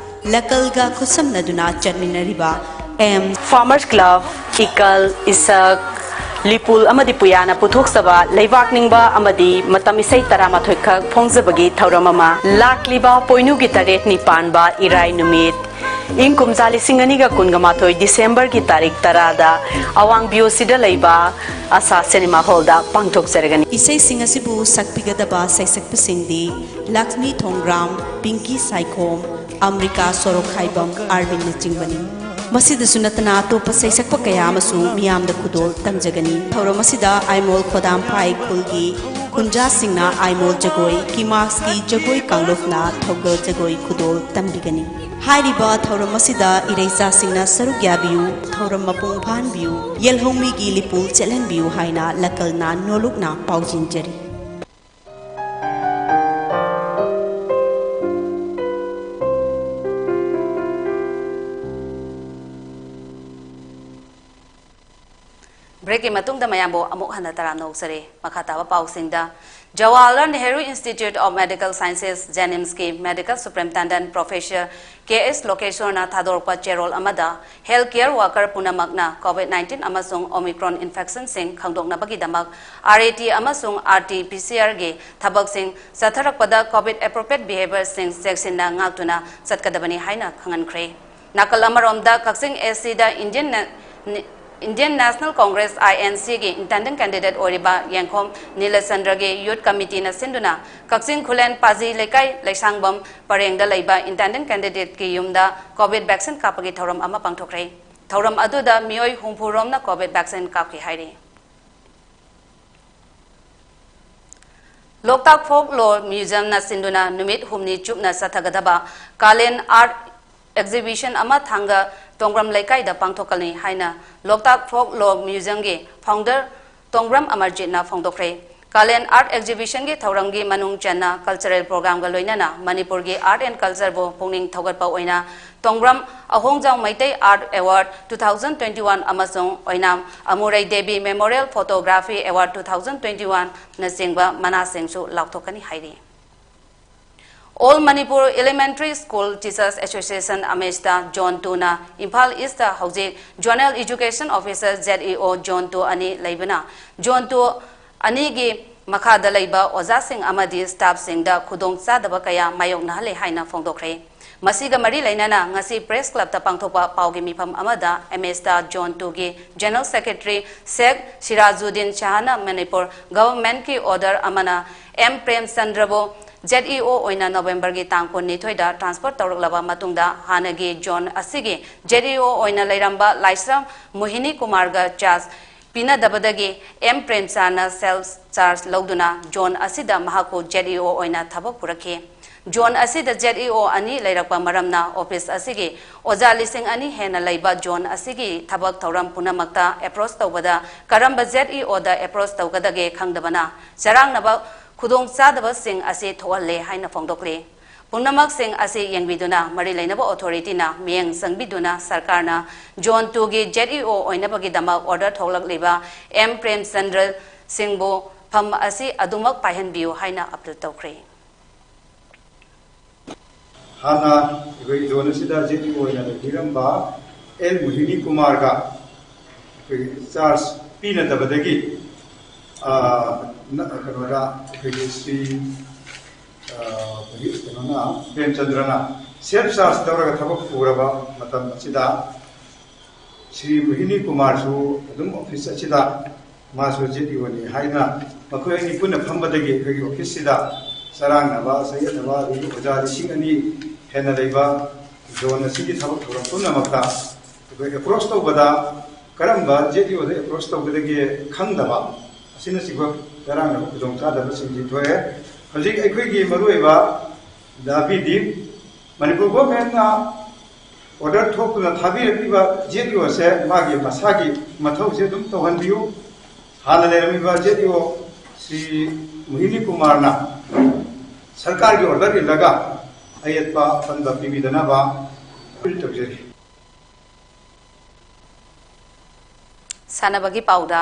ꯂꯀꯜꯒ ꯈꯨꯠꯁꯝꯅꯗꯨꯅ ꯆꯠꯃꯤꯟꯅꯔꯤꯕ M Farmers Club, ꯏꯀꯜ, ꯏꯁꯛ, ꯂꯤꯄꯨꯜ ꯑꯃꯗꯤ ꯄꯨꯌꯥꯅ ꯄꯨꯊꯣꯛꯆꯕ ꯂꯩꯕꯥꯛ ꯅꯤꯡꯕ ꯑꯃꯗꯤ ꯃꯇꯝ ꯏꯁꯩ ꯇꯔꯥꯃꯥꯊꯣꯏ ꯈꯛ ꯐꯣꯡꯖꯕꯒꯤ ꯊꯧꯔꯝ ꯑꯃ꯫ ꯂꯥꯛꯂꯤꯕ ꯄꯣꯏꯅꯨꯒꯤ ꯇꯔꯦꯠꯅꯤ ꯄꯥꯟꯕ ꯏꯔꯥꯏ ꯅꯨꯃꯤꯠ, ꯏꯪ ꯀꯨꯝꯖꯥ ꯂꯤꯁꯤꯡ ꯑꯅꯤꯒ ꯀꯨꯟꯒ ꯃꯥꯊꯣꯏ December ꯒꯤ ꯇꯥꯔꯤꯛ ꯇꯔꯥꯗ ꯑꯋꯥꯡ B O C ꯗ ꯂꯩꯕ ꯑꯁꯥ ꯁꯤꯅꯦꯃꯥ ꯍꯣꯜꯗ ꯄꯥꯡꯊꯣꯛꯆꯔꯒꯅꯤ꯫ ꯏꯁꯩꯁꯤꯡ ꯑꯁꯤꯕꯨ ꯁꯛꯄꯤꯒꯗꯕ ꯁꯩꯁꯛꯄꯁꯤꯡꯗꯤ ꯂꯛꯁꯃꯤ ꯊꯣꯡꯒ꯭ꯔꯥꯝ, ꯄꯤꯡꯀꯤ ꯁꯥꯏꯈꯣꯝ, ꯑꯝꯔꯤꯀꯥ ꯁꯣꯔꯣꯛꯈꯥꯏꯕꯝ, ꯑꯥꯔꯕꯤꯟꯅꯆꯤꯡꯕꯅꯤ꯫ ꯃꯁꯤꯗꯁꯨ ꯅꯠꯇꯅ ꯑꯇꯣꯞꯄ ꯁꯩꯁꯛꯄ ꯀꯌꯥ ꯑꯃꯁꯨ ꯃꯤꯌꯥꯝꯗ ꯈꯨꯗꯣꯜ ꯇꯝꯖꯒꯅꯤ꯫ ꯊꯧꯔꯝ ꯑꯁꯤꯗ ꯑꯥꯏꯃꯣꯜ ꯈꯣꯗꯥꯝꯐꯥꯏ ꯈꯨꯜꯒꯤ ꯈꯨꯟꯖꯥꯁꯤꯡꯅ ꯑꯥꯏꯃꯣꯜ ꯖꯒꯣꯏ, ꯀꯤꯃꯥꯛꯁꯀꯤ ꯖꯒꯣꯏ ꯀꯥꯡꯂꯨꯞꯅ ꯊꯧꯒꯜ ꯖꯒꯣꯏ ꯈꯨꯗꯣꯜ ꯇꯝꯕꯤꯒꯅꯤ꯫ ꯍꯥꯏꯔꯤꯕ ꯊꯧꯔꯝ ꯑꯁꯤꯗ ꯏꯔꯩꯆꯥꯁꯤꯡꯅ ꯁꯔꯨꯛ ꯌꯥꯕꯤꯌꯨ, ꯊꯧꯔꯝ ꯃꯄꯨꯡ ꯐꯥꯍꯟꯕꯤꯌꯨ, ꯌꯦꯜꯍꯧꯃꯤꯒꯤ ꯂꯤꯄꯨ ꯆꯦꯜꯍꯟꯕꯤꯌꯨ ꯍꯥꯏꯅ ꯂꯀꯜꯅ ꯅꯣꯂꯨꯛꯅ ꯄꯥꯎꯖꯦꯟꯖꯔꯤ꯫ ꯒꯤ ꯃꯇꯨꯡꯗ ꯃꯌꯥꯝꯕꯨ ꯑꯃꯨꯛ ꯍꯟꯅ ꯇꯔꯥꯝꯅ ꯑꯣꯛꯆꯔꯤ꯫ ꯃꯈꯥ ꯇꯥꯕ ꯄꯥꯎꯁꯤꯡꯗ, Jawaharlal Nehru institute of medical sciences, ꯖꯦꯅꯤꯝꯁꯀꯤ medical superintendent professor K S ꯂꯣꯀꯦꯁꯣꯔꯅ ꯊꯥꯗꯣꯔꯛꯄ ꯆꯦꯔꯣꯜ ꯑꯃꯗ, ꯍꯦꯜꯊ ꯀꯦꯌꯔ ꯋꯥꯀꯔ ꯄꯨꯝꯅꯃꯛꯅ ꯀꯣꯚꯤꯗ ꯅꯥꯏꯟꯇꯤꯟ ꯑꯃꯁꯨꯡ ꯑꯣꯃꯤꯀ꯭ꯔꯣꯟ ꯏꯟꯐꯦꯛꯁꯟꯁꯤꯡ ꯈꯪꯗꯣꯛꯅꯕꯒꯤꯗꯃꯛ ꯑꯥꯔ ꯑꯦ ꯇꯤ ꯑꯃꯁꯨꯡ ꯑꯥꯔ ꯇꯤ ꯄꯤ ꯁꯤ ꯑꯥꯔꯒꯤ ꯊꯕꯛꯁꯤꯡ ꯆꯠꯊꯔꯛꯄꯗ ꯀꯣꯚꯤꯗ ꯑꯦꯄ꯭ꯔꯣꯄ꯭ꯔꯤꯌꯦꯠ ꯕꯤꯍꯦꯕꯤꯌꯔꯁꯤꯡ ꯆꯦꯛꯁꯤꯟꯅ ꯉꯥꯛꯇꯨꯅ ꯆꯠꯀꯗꯕꯅꯤ ꯍꯥꯏꯅ ꯈꯪꯍꯟꯈ꯭ꯔꯦ꯫ ꯅꯥꯀꯜ ꯑꯃꯔꯣꯝꯗ, ꯀꯛꯆꯤꯡ ꯑꯦꯁ ꯁꯤꯗ ꯏꯟꯗꯤꯌꯟ ꯅꯦ-, ꯅꯦ-, Indian national Congress, I N ꯁꯤꯒꯤ ꯏꯟꯇꯦꯟꯗꯤꯡ ꯀꯦꯟꯗꯤꯗꯦꯠ ꯑꯣꯏꯔꯤꯕ ꯌꯦꯡꯈꯣꯝ ꯅꯤꯂꯆꯟꯗ꯭ꯔꯒꯤ ꯌꯨꯊ ꯀꯃꯤꯇꯤꯅ ꯁꯤꯟꯗꯨꯅ ꯀꯛꯆꯤꯡ ꯈꯨꯂꯦꯟ ꯄꯥꯖꯤ ꯂꯩꯀꯥꯏ ꯂꯩꯁꯥꯡꯕꯝ ꯄꯔꯦꯡꯗ ꯂꯩꯕ ꯏꯟꯇꯦꯟꯗꯤꯡ ꯀꯦꯟꯗꯤꯗꯦꯠꯀꯤ ꯌꯨꯝꯗ ꯀꯣꯚꯤꯗ ꯚꯦꯛꯁꯤꯟ ꯀꯥꯞꯄꯒꯤ ꯊꯧꯔꯝ ꯑꯃ ꯄꯥꯡꯊꯣꯛꯈ꯭ꯔꯦ꯫ ꯊꯧꯔꯝ ꯑꯗꯨꯗ ꯃꯤꯑꯣꯏ ꯍꯨꯝꯐꯨ ꯔꯣꯝꯅ ꯀꯣꯚꯤꯗ ꯚꯦꯛꯁꯤꯟ ꯀꯥꯞꯈꯤ ꯍꯥꯏꯔꯤ꯫ ꯂꯣꯛꯇꯥꯛ ꯐꯣꯛ ꯂꯣꯔ ꯃ꯭ꯌꯨꯖꯤꯌꯝꯅ ꯁꯤꯟꯗꯨꯅ ꯅꯨꯃꯤꯠ ꯍꯨꯝꯅꯤ ꯆꯨꯞꯅ ꯆꯠꯊꯒꯗꯕ ꯀꯥꯂꯦꯟ ꯑꯥꯔꯠ ꯑꯦꯛꯖꯤꯕꯤꯁꯟ ꯑꯃ ꯊꯥꯡꯒ ꯇꯣꯡꯕ꯭ꯔꯝ ꯂꯩꯀꯥꯏꯗ ꯄꯥꯡꯊꯣꯛꯀꯅꯤ ꯍꯥꯏꯅ ꯂꯣꯛꯇꯥꯛ ꯐꯣꯛ ꯂꯣꯔ ꯃ꯭ꯌꯨꯖꯤꯌꯝꯒꯤ ꯐꯥꯎꯟꯗꯔ ꯇꯣꯡꯕ꯭ꯔꯝ ꯑꯃꯔꯖꯤꯠꯅ ꯐꯣꯡꯗꯣꯛꯈ꯭ꯔꯦ꯫ ꯀꯥꯂꯦꯟ ꯑꯥꯔꯠ ꯑꯦꯛꯖꯤꯕꯤꯁꯟꯒꯤ ꯊꯧꯔꯝꯒꯤ ꯃꯅꯨꯡ ꯆꯟꯅ ꯀꯜꯆꯔꯦꯜ ꯄ꯭ꯔꯣꯒ꯭ꯔꯥꯝꯒ ꯂꯣꯏꯅꯅ ꯃꯅꯤꯄꯨꯔꯒꯤ ꯑꯥꯔꯠ ꯑꯦꯟ ꯀꯜꯆꯔꯕꯨ ꯄꯨꯛꯅꯤꯡ ꯊꯧꯒꯠꯄ ꯑꯣꯏꯅ Tongbram Ahongjao Meitei art award two thousand twenty one ꯑꯃꯁꯨꯡ Oinam Amurei Devi memorial photography award two thousand twenty one ꯅꯆꯤꯡꯕ ꯃꯅꯥꯁꯤꯡꯁꯨ ꯂꯥꯎꯊꯣꯛꯀꯅꯤ ꯍꯥꯏꯔꯤ꯫ All Manipur Elementary School Teachers Association, ꯑꯃꯦꯁꯇ ꯖꯣꯟ ꯇꯨꯅ ꯏꯝꯐꯥꯜ ꯏꯁꯇ ꯍꯧꯖꯤꯛ zonal education officer, Z E O, zone two ꯑꯅꯤ ꯂꯩꯕꯅ, ꯖꯣꯟ ꯇꯨ ꯑꯅꯤꯒꯤ ꯃꯈꯥꯗ ꯂꯩꯕ ꯑꯣꯖꯥꯁꯤꯡ ꯑꯃꯗꯤ ꯁ꯭ꯇꯥꯐꯁꯤꯡꯗ ꯈꯨꯗꯣꯡꯆꯥꯗꯕ ꯀꯌꯥ ꯃꯥꯌꯣꯛꯅꯍꯜꯂꯦ ꯍꯥꯏꯅ ꯐꯣꯡꯗꯣꯛꯈ꯭ꯔꯦ꯫ ꯃꯁꯤꯒ ꯃꯔꯤ ꯂꯩꯅꯅ ꯉꯁꯤ ꯄ꯭ꯔꯦꯁ ꯀ꯭ꯂꯕꯇ ꯄꯥꯡꯊꯣꯛꯄ ꯄꯥꯎꯒꯤ ꯃꯤꯐꯝ ꯑꯃꯗ ꯑꯃꯦꯁꯇ ꯖꯣꯟ ꯇꯨꯒꯤ ꯖꯦꯅꯔꯦꯜ ꯁꯦꯀ꯭ꯔꯦꯇꯔꯤ ꯁꯦꯈ ꯁꯤꯔꯥꯖꯨꯗꯤꯟ ꯁꯍꯥꯅ ꯃꯅꯤꯄꯨꯔ ꯒꯚꯔꯟꯃꯦꯟꯠꯀꯤ ꯑꯣꯔꯗꯔ ꯑꯃꯅ ꯑꯦꯝ ꯄ꯭ꯔꯦꯝꯆꯟꯗ꯭ꯔꯕꯨ ꯖꯦꯠ ꯏ ꯑꯣ ꯑꯣꯏꯅ ꯅꯣꯕꯦꯝꯕꯔꯒꯤ ꯇꯥꯡ ꯀꯨꯟꯅꯤꯊꯣꯏꯗ ꯇ꯭ꯔꯥꯟꯁꯐꯔ ꯇꯧꯔꯛꯂꯕ ꯃꯇꯨꯡꯗ, ꯍꯥꯟꯅꯒꯤ ꯖꯣꯟ ꯑꯁꯤꯒꯤ ꯖꯦꯠ ꯏ ꯑꯣ ꯑꯣꯏꯅ ꯂꯩꯔꯝꯕ ꯂꯥꯏꯁ꯭ꯔꯝ ꯃꯣꯍꯤꯅꯤ ꯀꯨꯃꯥꯔꯒ ꯆꯥꯔꯖ ꯄꯤꯅꯗꯕꯗꯒꯤ ꯑꯦꯝ ꯄ꯭ꯔꯦꯝꯆꯥꯟꯅ ꯁꯦꯜꯐ ꯆꯥꯔꯖ ꯂꯧꯗꯨꯅ ꯖꯣꯟ ꯑꯁꯤꯗ ꯃꯍꯥꯛꯄꯨ ꯖꯦꯠ ꯏ ꯑꯣ ꯑꯣꯏꯅ ꯊꯕꯛ ꯄꯨꯔꯛꯈꯤ꯫ ꯖꯣꯟ ꯑꯁꯤꯗ ꯖꯦꯠ ꯏ ꯑꯣ ꯑꯅꯤ ꯂꯩꯔꯛꯄ ꯃꯔꯝꯅ ꯑꯣꯐꯤꯁ ꯑꯁꯤꯒꯤ ꯑꯣꯖꯥ ꯂꯤꯁꯤꯡ ꯑꯅꯤ ꯍꯦꯟꯅ ꯂꯩꯕ ꯖꯣꯟ ꯑꯁꯤꯒꯤ ꯊꯕꯛ ꯊꯧꯔꯝ ꯄꯨꯝꯅꯃꯛꯇ ꯑꯦꯄ꯭ꯔꯣꯆ ꯇꯧꯕꯗ ꯀꯔꯝꯕ ꯖꯦꯠ ꯏ ꯑꯣꯗ ꯑꯦꯄ꯭ꯔꯣꯆ ꯇꯧꯒꯗꯒꯦ ꯈꯪꯗꯕꯅ ꯆꯔꯥꯡꯅꯕ ꯈꯨꯗꯣꯡꯆꯥꯗꯕꯁꯤꯡ ꯑꯁꯤ ꯊꯣꯛꯍꯜꯂꯦ ꯍꯥꯏꯅ ꯐꯣꯡꯗꯣꯛꯂꯤ꯫ ꯄꯨꯝꯅꯃꯛꯁꯤꯡ ꯑꯁꯤ ꯌꯦꯡꯕꯤꯗꯨꯅ ꯃꯔꯤ ꯂꯩꯅꯕ ꯑꯣꯊꯣꯔꯤꯇꯤꯅ ꯃꯤꯠꯌꯦꯡ ꯆꯪꯕꯤꯗꯨꯅ ꯁꯔꯀꯥꯔꯅ ꯖꯣꯟ ꯇꯨꯒꯤ ꯖꯦꯠ ꯏ ꯑꯣ ꯑꯣꯏꯅꯕꯒꯤꯗꯃꯛ ꯑꯣꯔꯗꯔ ꯊꯣꯛꯂꯛꯂꯤꯕ ꯑꯦꯝ ꯄ꯭ꯔꯦꯝꯆꯟꯗ꯭ꯔ ꯁꯤꯡꯕꯨ ꯐꯝ ꯑꯁꯤ ꯑꯗꯨꯃꯛ ꯄꯥꯏꯍꯟꯕꯤꯌꯨ ꯍꯥꯏꯅ ꯑꯄꯤꯜ ꯇꯧꯈ꯭ꯔꯦ꯫ ꯍꯥꯟꯅ ꯑꯩꯈꯣꯏ ꯖꯣꯟ ꯑꯁꯤꯗ ꯖꯦꯠ ꯏ ꯑꯣ ꯑꯣꯏꯅ ꯂꯩꯕꯤꯔꯝꯕ ꯑꯦꯜ ꯃꯣꯍꯤꯅꯤ ꯀꯨꯃꯥꯔꯒ ꯑꯩꯈꯣꯏꯒꯤ ꯆꯥꯔꯖ ꯄꯤꯅꯗꯕꯗꯒꯤ ꯀꯩꯅꯣꯗ ꯑꯩꯈꯣꯏꯒꯤ ꯁ꯭ꯔꯤ ꯀꯩꯅꯣꯅ ꯄ꯭ꯔꯦꯝꯆꯟꯗ꯭ꯔꯅ ꯁꯦꯜꯐ ꯆꯥꯔꯖ ꯇꯧꯔꯒ ꯊꯕꯛ ꯄꯨꯔꯕ ꯃꯇꯝ ꯑꯁꯤꯗ ꯁ꯭ꯔꯤ ꯃꯣꯍꯤꯅꯤ ꯀꯨꯃꯥꯔꯁꯨ ꯑꯗꯨꯝ ꯑꯣꯐꯤꯁ ꯑꯁꯤꯗ ꯃꯥꯁꯨ ꯖꯦꯠ ꯏ ꯑꯣꯅꯤ ꯍꯥꯏꯅ ꯃꯈꯣꯏ ꯑꯅꯤ ꯄꯨꯟꯅ ꯐꯝꯕꯗꯒꯤ ꯑꯩꯈꯣꯏꯒꯤ ꯑꯣꯐꯤꯁꯁꯤꯗ ꯆꯔꯥꯡꯅꯕ ꯆꯌꯦꯠꯅꯕ ꯑꯗꯒꯤ ꯑꯣꯖꯥ ꯂꯤꯁꯤꯡ ꯑꯅꯤ ꯍꯦꯟꯅ ꯂꯩꯕ ꯖꯣꯟ ꯑꯁꯤꯒꯤ ꯊꯕꯛ ꯊꯧꯔꯝ ꯄꯨꯝꯅꯃꯛꯇ ꯑꯩꯈꯣꯏ ꯑꯦꯄ꯭ꯔꯣꯁ ꯇꯧꯕꯗ ꯀꯔꯝꯕ ꯖꯦꯠ ꯏ ꯑꯣꯗ ꯑꯦꯄ꯭ꯔꯣꯁ ꯇꯧꯒꯗꯒꯦ ꯈꯪꯗꯕ ꯑꯁꯤꯅꯆꯤꯡꯕ ꯆꯔꯥꯡꯅꯕ ꯈꯨꯗꯣꯡꯆꯥꯗꯕꯁꯤꯡꯁꯤ ꯊꯣꯛꯑꯦ꯫ ꯍꯧꯖꯤꯛ ꯑꯩꯈꯣꯏꯒꯤ ꯃꯔꯨꯑꯣꯏꯕ ꯗꯥꯕꯤꯗꯤ ꯃꯅꯤꯄꯨꯔ ꯒꯣꯔꯃꯦꯟꯅ ꯑꯣꯔꯗꯔ ꯊꯣꯛꯇꯨꯅ ꯊꯥꯕꯤꯔꯛꯂꯤꯕ ꯖꯦꯠ ꯏ ꯑꯣꯁꯦ ꯃꯥꯒꯤ ꯃꯁꯥꯒꯤ ꯃꯊꯧꯁꯦ ꯑꯗꯨꯝ ꯇꯧꯍꯟꯕꯤꯌꯨ꯫ ꯍꯥꯟꯅ ꯂꯩꯔꯝꯃꯤꯕ ꯖꯦꯠ ꯏ ꯑꯣ ꯁ꯭ꯔꯤ ꯃꯣꯍꯤꯅꯤ ꯀꯨꯃꯥꯔꯅ ꯁꯔꯀꯥꯔꯒꯤ ꯑꯣꯔꯗꯔ ꯏꯜꯂꯒ ꯑꯌꯦꯠꯄ ꯑꯄꯟꯕ ꯄꯤꯕꯤꯗꯅꯕ ꯑꯄꯤꯜ ꯇꯧꯖꯔꯤ꯫ ꯁꯥꯟꯅꯕꯒꯤ ꯄꯥꯎꯗ,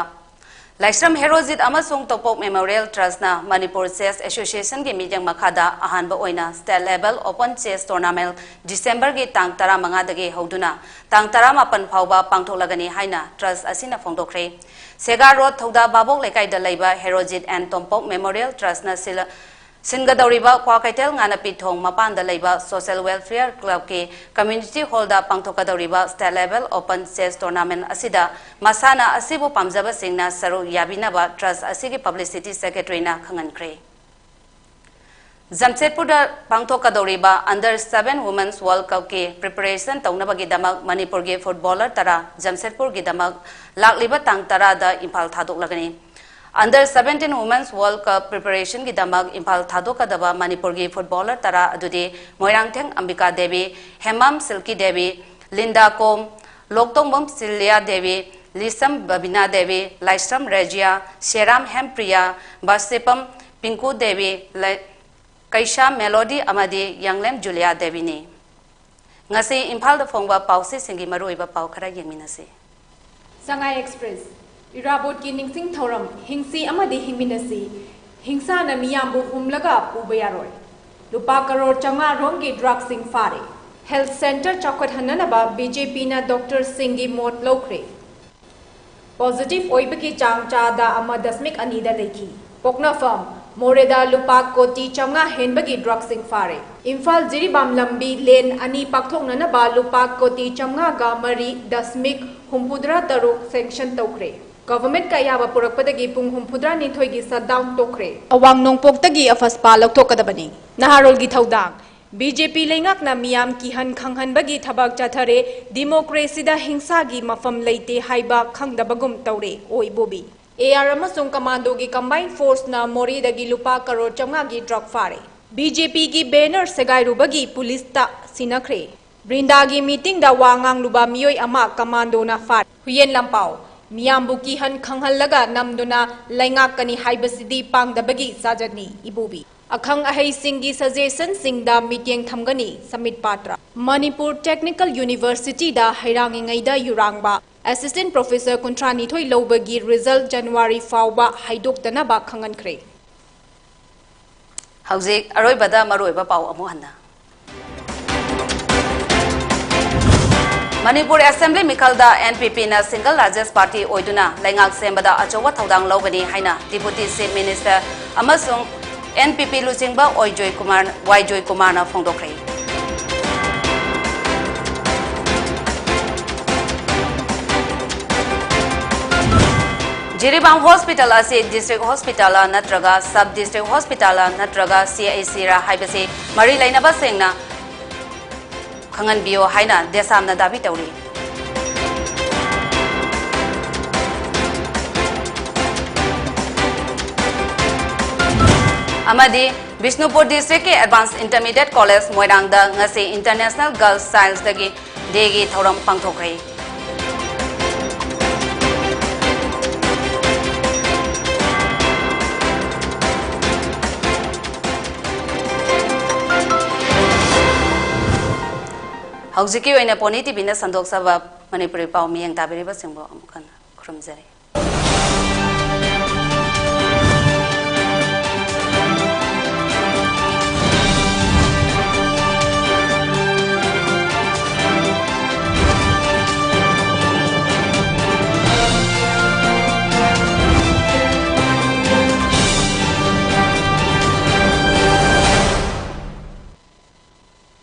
ꯂꯥꯏꯁ꯭ꯔꯝ ꯍꯦꯔꯣꯖꯤꯠ ꯑꯃꯁꯨꯡ ꯇꯣꯝꯄꯣꯛ ꯃꯦꯃꯣꯔꯤꯌꯦꯜ ꯇ꯭ꯔꯁꯅ ꯃꯅꯤꯄꯨꯔ ꯆꯦꯁ ꯑꯦꯁꯣꯁꯤꯌꯦꯁꯟꯒꯤ ꯃꯤꯠꯌꯦꯡ ꯃꯈꯥꯗ ꯑꯍꯥꯟꯕ ꯑꯣꯏꯅ state level open chess tournament ꯗꯤꯁꯦꯝꯕꯔꯒꯤ ꯇꯥꯡ ꯇꯔꯥꯃꯉꯥꯗꯒꯤ ꯍꯧꯗꯨꯅ ꯇꯥꯡ ꯇꯔꯥꯃꯥꯄꯟ ꯐꯥꯎꯕ ꯄꯥꯡꯊꯣꯛꯂꯒꯅꯤ ꯍꯥꯏꯅ ꯇ꯭ꯔꯁ ꯑꯁꯤꯅ ꯐꯣꯡꯗꯣꯛꯈ꯭ꯔꯦ꯫ ꯁꯦꯒꯥ ꯔꯣꯗ ꯊꯧꯗꯥ ꯚꯥꯕꯣꯛ ꯂꯩꯀꯥꯏꯗ ꯂꯩꯕ ꯍꯦꯔꯣꯖꯤꯠ ꯑꯦꯟ ꯇꯣꯝꯄꯣꯛ ꯃꯦꯃꯣꯔꯤꯌꯦꯜ ꯇ꯭ꯔꯁꯅ ꯁꯤꯜ ꯁꯤꯟꯒꯗꯧꯔꯤꯕ ꯀ꯭ꯋꯥꯀꯩꯊꯦꯜ ꯉꯥꯅꯄꯤ ꯊꯣꯡ ꯃꯄꯥꯟꯗ ꯂꯩꯕ ꯁꯣꯁꯦꯜ ꯋꯦꯜꯐꯤꯌꯔ ꯀ꯭ꯂꯕꯀꯤ ꯀꯝꯃ꯭ꯌꯨꯅꯤꯇꯤ ꯍꯣꯜꯗ ꯄꯥꯡꯊꯣꯛꯀꯗꯧꯔꯤꯕ state level open chess tournament ꯑꯁꯤꯗ ꯃꯁꯥꯟꯅ ꯑꯁꯤꯕꯨ ꯄꯥꯝꯖꯕꯁꯤꯡꯅ ꯁꯔꯨꯛ ꯌꯥꯕꯤꯅꯕ ꯇ꯭ꯔꯁ ꯑꯁꯤꯒꯤ ꯄꯕ꯭ꯂꯤꯁꯤꯇꯤ ꯁꯦꯀ꯭ꯔꯦꯇꯔꯤꯅ ꯈꯪꯍꯟꯈ꯭ꯔꯦ꯫ ꯖꯝꯁꯦꯗꯄꯨꯔꯗ ꯄꯥꯡꯊꯣꯛꯀꯗꯧꯔꯤꯕ ꯑꯟꯗꯔ ꯁꯚꯦꯟ ꯋꯨꯃꯦꯟꯁ ꯋꯥꯔꯜꯗ ꯀꯞꯀꯤ ꯄ꯭ꯔꯤꯄꯦꯔꯦꯁꯟ ꯇꯧꯅꯕꯒꯤꯗꯃꯛ ꯃꯅꯤꯄꯨꯔꯒꯤ ꯐꯨꯠꯕꯣꯂꯔ ꯇꯔꯥ ꯖꯝꯁꯦꯗꯄꯨꯔꯒꯤꯗꯃꯛ ꯂꯥꯛꯂꯤꯕ ꯇꯥꯡ ꯇꯔꯥꯗ ꯏꯝꯐꯥꯜ ꯊꯥꯗꯣꯛꯂꯒꯅꯤ꯫ Under seventeen women's world cup ꯄ꯭ꯔꯤꯄꯦꯔꯦꯁꯟꯒꯤꯗꯃꯛ ꯏꯝꯐꯥꯜ ꯊꯥꯗꯣꯛꯀꯗꯕ ꯃꯅꯤꯄꯨꯔꯒꯤ ꯐꯨꯠꯕꯣꯂꯔ ꯇꯔꯥ ꯑꯗꯨꯗꯤ ꯃꯣꯏꯔꯥꯡꯊꯦꯝ ꯑꯝꯕꯤꯀꯥ ꯗꯦꯕꯤ, ꯍꯦꯃꯥꯝ ꯁꯤꯜꯀꯤ ꯗꯦꯕꯤ, ꯂꯤꯟꯗꯥ ꯀꯣꯝ, ꯂꯣꯛꯇꯣꯡꯕꯝ ꯁꯤꯜꯂꯤꯌꯥ ꯗꯦꯕꯤ, ꯂꯤꯁꯝ ꯕꯕꯤꯅꯥ ꯗꯦꯕꯤ, ꯂꯥꯏꯁ꯭ꯔꯝ ꯔꯦꯖꯤꯌꯥ, ꯁꯦꯔꯥꯝ ꯍꯦꯝꯄ꯭ꯔꯤꯌꯥ, ꯕꯥꯁꯤꯄꯝ ꯄꯤꯡꯀꯨ ꯗꯦꯕꯤ, ꯂꯩ-, ꯀꯩꯁꯥꯝ ꯃꯦꯂꯣꯗꯤ ꯑꯃꯗꯤ ꯌꯥꯡꯂꯦꯝ ꯖꯨꯂꯤꯌꯥ ꯗꯦꯕꯤꯅꯤ꯫ ꯉꯁꯤ ꯏꯝꯐꯥꯜꯗ ꯐꯣꯡꯕ ꯄꯥꯎꯆꯦꯁꯤꯡꯒꯤ ꯃꯔꯨꯑꯣꯏꯕ ꯄꯥꯎ ꯈꯔ ꯌꯦꯡꯃꯤꯟꯅꯁꯤ꯫ ꯁꯉꯥꯏ ꯑꯦꯛꯁꯄ꯭ꯔꯦꯁ꯫ ꯏꯔꯥꯕꯣꯠꯀꯤ ꯅꯤꯡꯁꯤꯡ ꯊꯧꯔꯝ, ꯍꯤꯡꯁꯤ ꯑꯃꯗꯤ ꯍꯤꯡꯃꯤꯟꯅꯁꯤ, ꯍꯤꯡꯁꯥꯅ ꯃꯤꯌꯥꯝꯕꯨ ꯍꯨꯝꯂꯒ ꯄꯨꯕ ꯌꯥꯔꯣꯏ꯫ ꯂꯨꯄꯥ ꯀꯔꯣꯔ ꯆꯥꯝꯃꯉꯥ ꯔꯣꯝꯒꯤ ꯗ꯭ꯔꯒꯁꯤꯡ ꯐꯥꯔꯦ꯫ ꯍꯦꯜꯊ ꯁꯦꯟꯇꯔ ꯆꯥꯎꯈꯠꯍꯟꯅꯅꯕ ꯕꯤ ꯖꯦ ꯄꯤꯅ ꯗꯣꯛꯇꯔꯁꯤꯡꯒꯤ ꯃꯣꯠ ꯂꯧꯈ꯭ꯔꯦ꯫ ꯄꯣꯖꯤꯇꯤꯚ ꯑꯣꯏꯕꯒꯤ ꯆꯥꯡ ꯆꯥꯗ ꯑꯃ ꯗꯁꯃꯤꯛ ꯑꯅꯤꯗ ꯂꯩꯈꯤ꯫ ꯄꯣꯛꯅꯐꯝ, ꯃꯣꯔꯦꯗ ꯂꯨꯄꯥ ꯀꯣꯇꯤ ꯆꯥꯝꯃꯉꯥ ꯍꯦꯟꯕꯒꯤ ꯗ꯭ꯔꯒꯁꯤꯡ ꯐꯥꯔꯦ꯫ ꯏꯝꯐꯥꯜ ꯖꯤꯔꯤꯕꯥꯝ ꯂꯝꯕꯤ ꯂꯦꯟ ꯑꯅꯤ ꯄꯥꯛꯊꯣꯛꯅꯅꯕ ꯂꯨꯄꯥ ꯀꯣꯇꯤ ꯆꯥꯝꯃꯉꯥꯒ ꯃꯔꯤ ꯗꯁꯃꯤꯛ ꯍꯨꯝꯐꯨꯇꯔꯥ ꯇꯔꯨꯛ ꯁꯦꯡꯁꯟ ꯇꯧꯈ꯭ꯔꯦ꯫ ꯒꯚꯔꯟꯃꯦꯟꯠꯀ ꯑꯌꯥꯕ ꯄꯨꯔꯛꯄꯗꯒꯤ ꯄꯨꯡ ꯍꯨꯝꯐꯨꯇꯔꯥꯅꯤꯊꯣꯏꯒꯤ ꯁꯠꯗꯥꯎꯟ ꯇꯣꯛꯈ꯭ꯔꯦ꯫ ꯑꯋꯥꯡ ꯅꯣꯡꯄꯣꯛꯇꯒꯤ ꯑꯐꯁꯄꯥ ꯂꯧꯊꯣꯛꯀꯗꯕꯅꯤ꯫ ꯅꯍꯥꯔꯣꯜꯒꯤ ꯊꯧꯗꯥꯡ꯫ ꯕꯤ ꯖꯦ ꯄꯤ ꯂꯩꯉꯥꯛꯅ ꯃꯤꯌꯥꯝ ꯀꯤꯍꯟ ꯈꯪꯍꯟꯕꯒꯤ ꯊꯕꯛ ꯆꯠꯊꯔꯦ, ꯗꯤꯃꯣꯀ꯭ꯔꯦꯁꯤꯗ ꯍꯤꯡꯁꯥꯒꯤ ꯃꯐꯝ ꯂꯩꯇꯦ ꯍꯥꯏꯕ ꯈꯪꯗꯕꯒꯨꯝ ꯇꯧꯔꯦ, ꯑꯣ ꯏꯕꯣꯕꯤ꯫ ꯑꯦ ꯑꯥꯔ ꯑꯃꯁꯨꯡ ꯀꯃꯥꯟꯗꯣꯒꯤ ꯀꯝꯕꯥꯏꯟ ꯐꯣꯔꯁꯅ ꯃꯣꯔꯦꯗꯒꯤ ꯂꯨꯄꯥ ꯀꯔꯣꯔ ꯆꯥꯝꯃꯉꯥꯒꯤ ꯗ꯭ꯔꯒ ꯐꯥꯔꯦ꯫ ꯕꯤ ꯖꯦ ꯄꯤꯒꯤ ꯕꯦꯅꯔ ꯁꯦꯒꯥꯏꯔꯨꯕꯒꯤ ꯄꯨꯂꯤꯁꯇ ꯁꯤꯟꯅꯈ꯭ꯔꯦ꯫ ꯕ꯭ꯔꯤꯟꯗꯥꯒꯤ ꯃꯤꯇꯤꯡꯗ ꯋꯥ ꯉꯥꯡꯂꯨꯕ ꯃꯤꯑꯣꯏ ꯑꯃ ꯀꯃꯥꯟꯗꯣꯅ ꯐꯥꯔꯦ꯫ ꯍꯨꯌꯦꯟ ꯂꯥꯟꯄꯥꯎ꯫ ꯃꯤꯌꯥꯝꯕꯨ ꯀꯤꯍꯟ ꯈꯪꯍꯜꯂꯒ ꯅꯝꯗꯨꯅ ꯂꯩꯉꯥꯛꯀꯅꯤ ꯍꯥꯏꯕꯁꯤꯗꯤ ꯄꯥꯡꯗꯕꯒꯤ ꯆꯥꯖꯠꯅꯤ, ꯏꯕꯣꯕꯤ꯫ ꯑꯈꯪ ꯑꯍꯩꯁꯤꯡꯒꯤ ꯁꯖꯦꯁꯟꯁꯤꯡꯗ ꯃꯤꯠꯌꯦꯡ ꯊꯝꯒꯅꯤ, ꯁꯃꯤꯠ ꯄꯥꯇ꯭ꯔ꯫ ꯃꯅꯤꯄꯨꯔ ꯇꯦꯛꯅꯤꯀꯦꯜ ꯌꯨꯅꯤꯚꯔꯁꯤꯇꯤꯗ ꯍꯩꯔꯥꯡꯉꯤꯉꯩꯗ ꯌꯨꯔꯥꯡꯕ ꯑꯦꯁꯤꯁꯇꯦꯟꯠ ꯄ꯭ꯔꯣꯐꯦꯁꯔ ꯀꯨꯟꯊ꯭ꯔꯥ ꯅꯤꯊꯣꯏ ꯂꯧꯕꯒꯤ ꯔꯤꯖꯜꯠ ꯖꯅꯋꯥꯔꯤ ꯐꯥꯎꯕ ꯍꯥꯏꯗꯣꯛꯇꯅꯕ ꯈꯪꯍꯟꯈ꯭ꯔꯦ꯫ ꯍꯧꯖꯤꯛ ꯑꯔꯣꯏꯕꯗ ꯃꯔꯨꯑꯣꯏꯕ ꯄꯥꯎ ꯑꯃꯨꯛ ꯍꯟꯅ꯫ ꯃꯅꯤꯄꯨꯔ ꯑꯦꯁꯦꯝꯕ꯭ꯂꯤ ꯃꯤꯈꯜꯗ ꯑꯦꯟ ꯄꯤ ꯄꯤꯅ ꯁꯤꯡꯒꯜ ꯂꯥꯔꯖꯦꯁ ꯄꯥꯔꯇꯤ ꯑꯣꯏꯗꯨꯅ ꯂꯩꯉꯥꯛ ꯁꯦꯝꯕꯗ ꯑꯆꯧꯕ ꯊꯧꯗꯥꯡ ꯂꯧꯒꯅꯤ ꯍꯥꯏꯅ ꯗꯤꯄꯨꯇꯤ ꯆꯤꯐ ꯃꯤꯅꯤꯁꯇꯔ ꯑꯃꯁꯨꯡ ꯑꯦꯟ ꯄꯤ ꯄꯤ ꯂꯨꯆꯤꯡꯕ ꯑꯣꯏ ꯖꯣꯏꯀꯨꯃꯥꯔ, ꯋꯥꯏ ꯖꯣꯏꯀꯨꯃꯥꯔꯅ ꯐꯣꯡꯗꯣꯛꯈ꯭ꯔꯦ꯫ ꯖꯤꯔꯤꯕꯥꯝ ꯍꯣꯁꯄꯤꯇꯥꯜ ꯑꯁꯤ ꯗꯤꯁꯇ꯭ꯔꯤꯛ ꯍꯣꯁꯄꯤꯇꯥꯜꯂ ꯅꯠꯇ꯭ꯔꯒ ꯁꯕ ꯗꯤꯁꯇ꯭ꯔꯤꯛ ꯍꯣꯁꯄꯤꯇꯥꯜꯂ ꯅꯠꯇ꯭ꯔꯒ ꯁꯤ ꯑꯩꯆ ꯁꯤꯔ ꯍꯥꯏꯕꯁꯤ ꯃꯔꯤ ꯂꯩꯅꯕꯁꯤꯡꯅ ꯈꯪꯍꯟꯕꯤꯌꯣ ꯍꯥꯏꯅ ꯗꯦꯁꯥꯝꯅ ꯗꯥꯕꯤ ꯇꯧꯔꯤ꯫ ꯑꯃꯗꯤ ꯕꯤꯁꯅꯨꯄꯨꯔ ꯗꯤꯁꯇ꯭ꯔꯤꯛꯀꯤ ꯑꯦꯗꯚꯥꯟꯁ ꯏꯟꯇꯔꯃꯤꯗꯤꯌꯦꯠ ꯀꯣꯂꯦꯖ ꯃꯣꯏꯔꯥꯡꯗ ꯉꯁꯤ ꯏꯟꯇꯔꯅꯦꯁꯅꯦꯜ ꯒꯔꯜꯁ ꯆꯥꯏꯜꯁ ꯗꯦꯒꯤ, ꯗꯦꯒꯤ ꯊꯧꯔꯝ ꯄꯥꯡꯊꯣꯛꯈ꯭ꯔꯦ꯫ ꯍꯧꯖꯤꯛꯀꯤ ꯑꯣꯏꯅ ꯄꯣꯅꯤ ꯇꯤꯚꯤꯅ ꯁꯟꯗꯣꯛꯆꯕ ꯃꯅꯤꯄꯨꯔꯤ ꯄꯥꯎ ꯃꯤꯠꯌꯦꯡ ꯇꯥꯕꯤꯔꯤꯕꯁꯤꯡꯕꯨ ꯑꯃꯨꯛ ꯍꯟꯅ ꯈꯨꯔꯨꯝꯖꯔꯤ꯫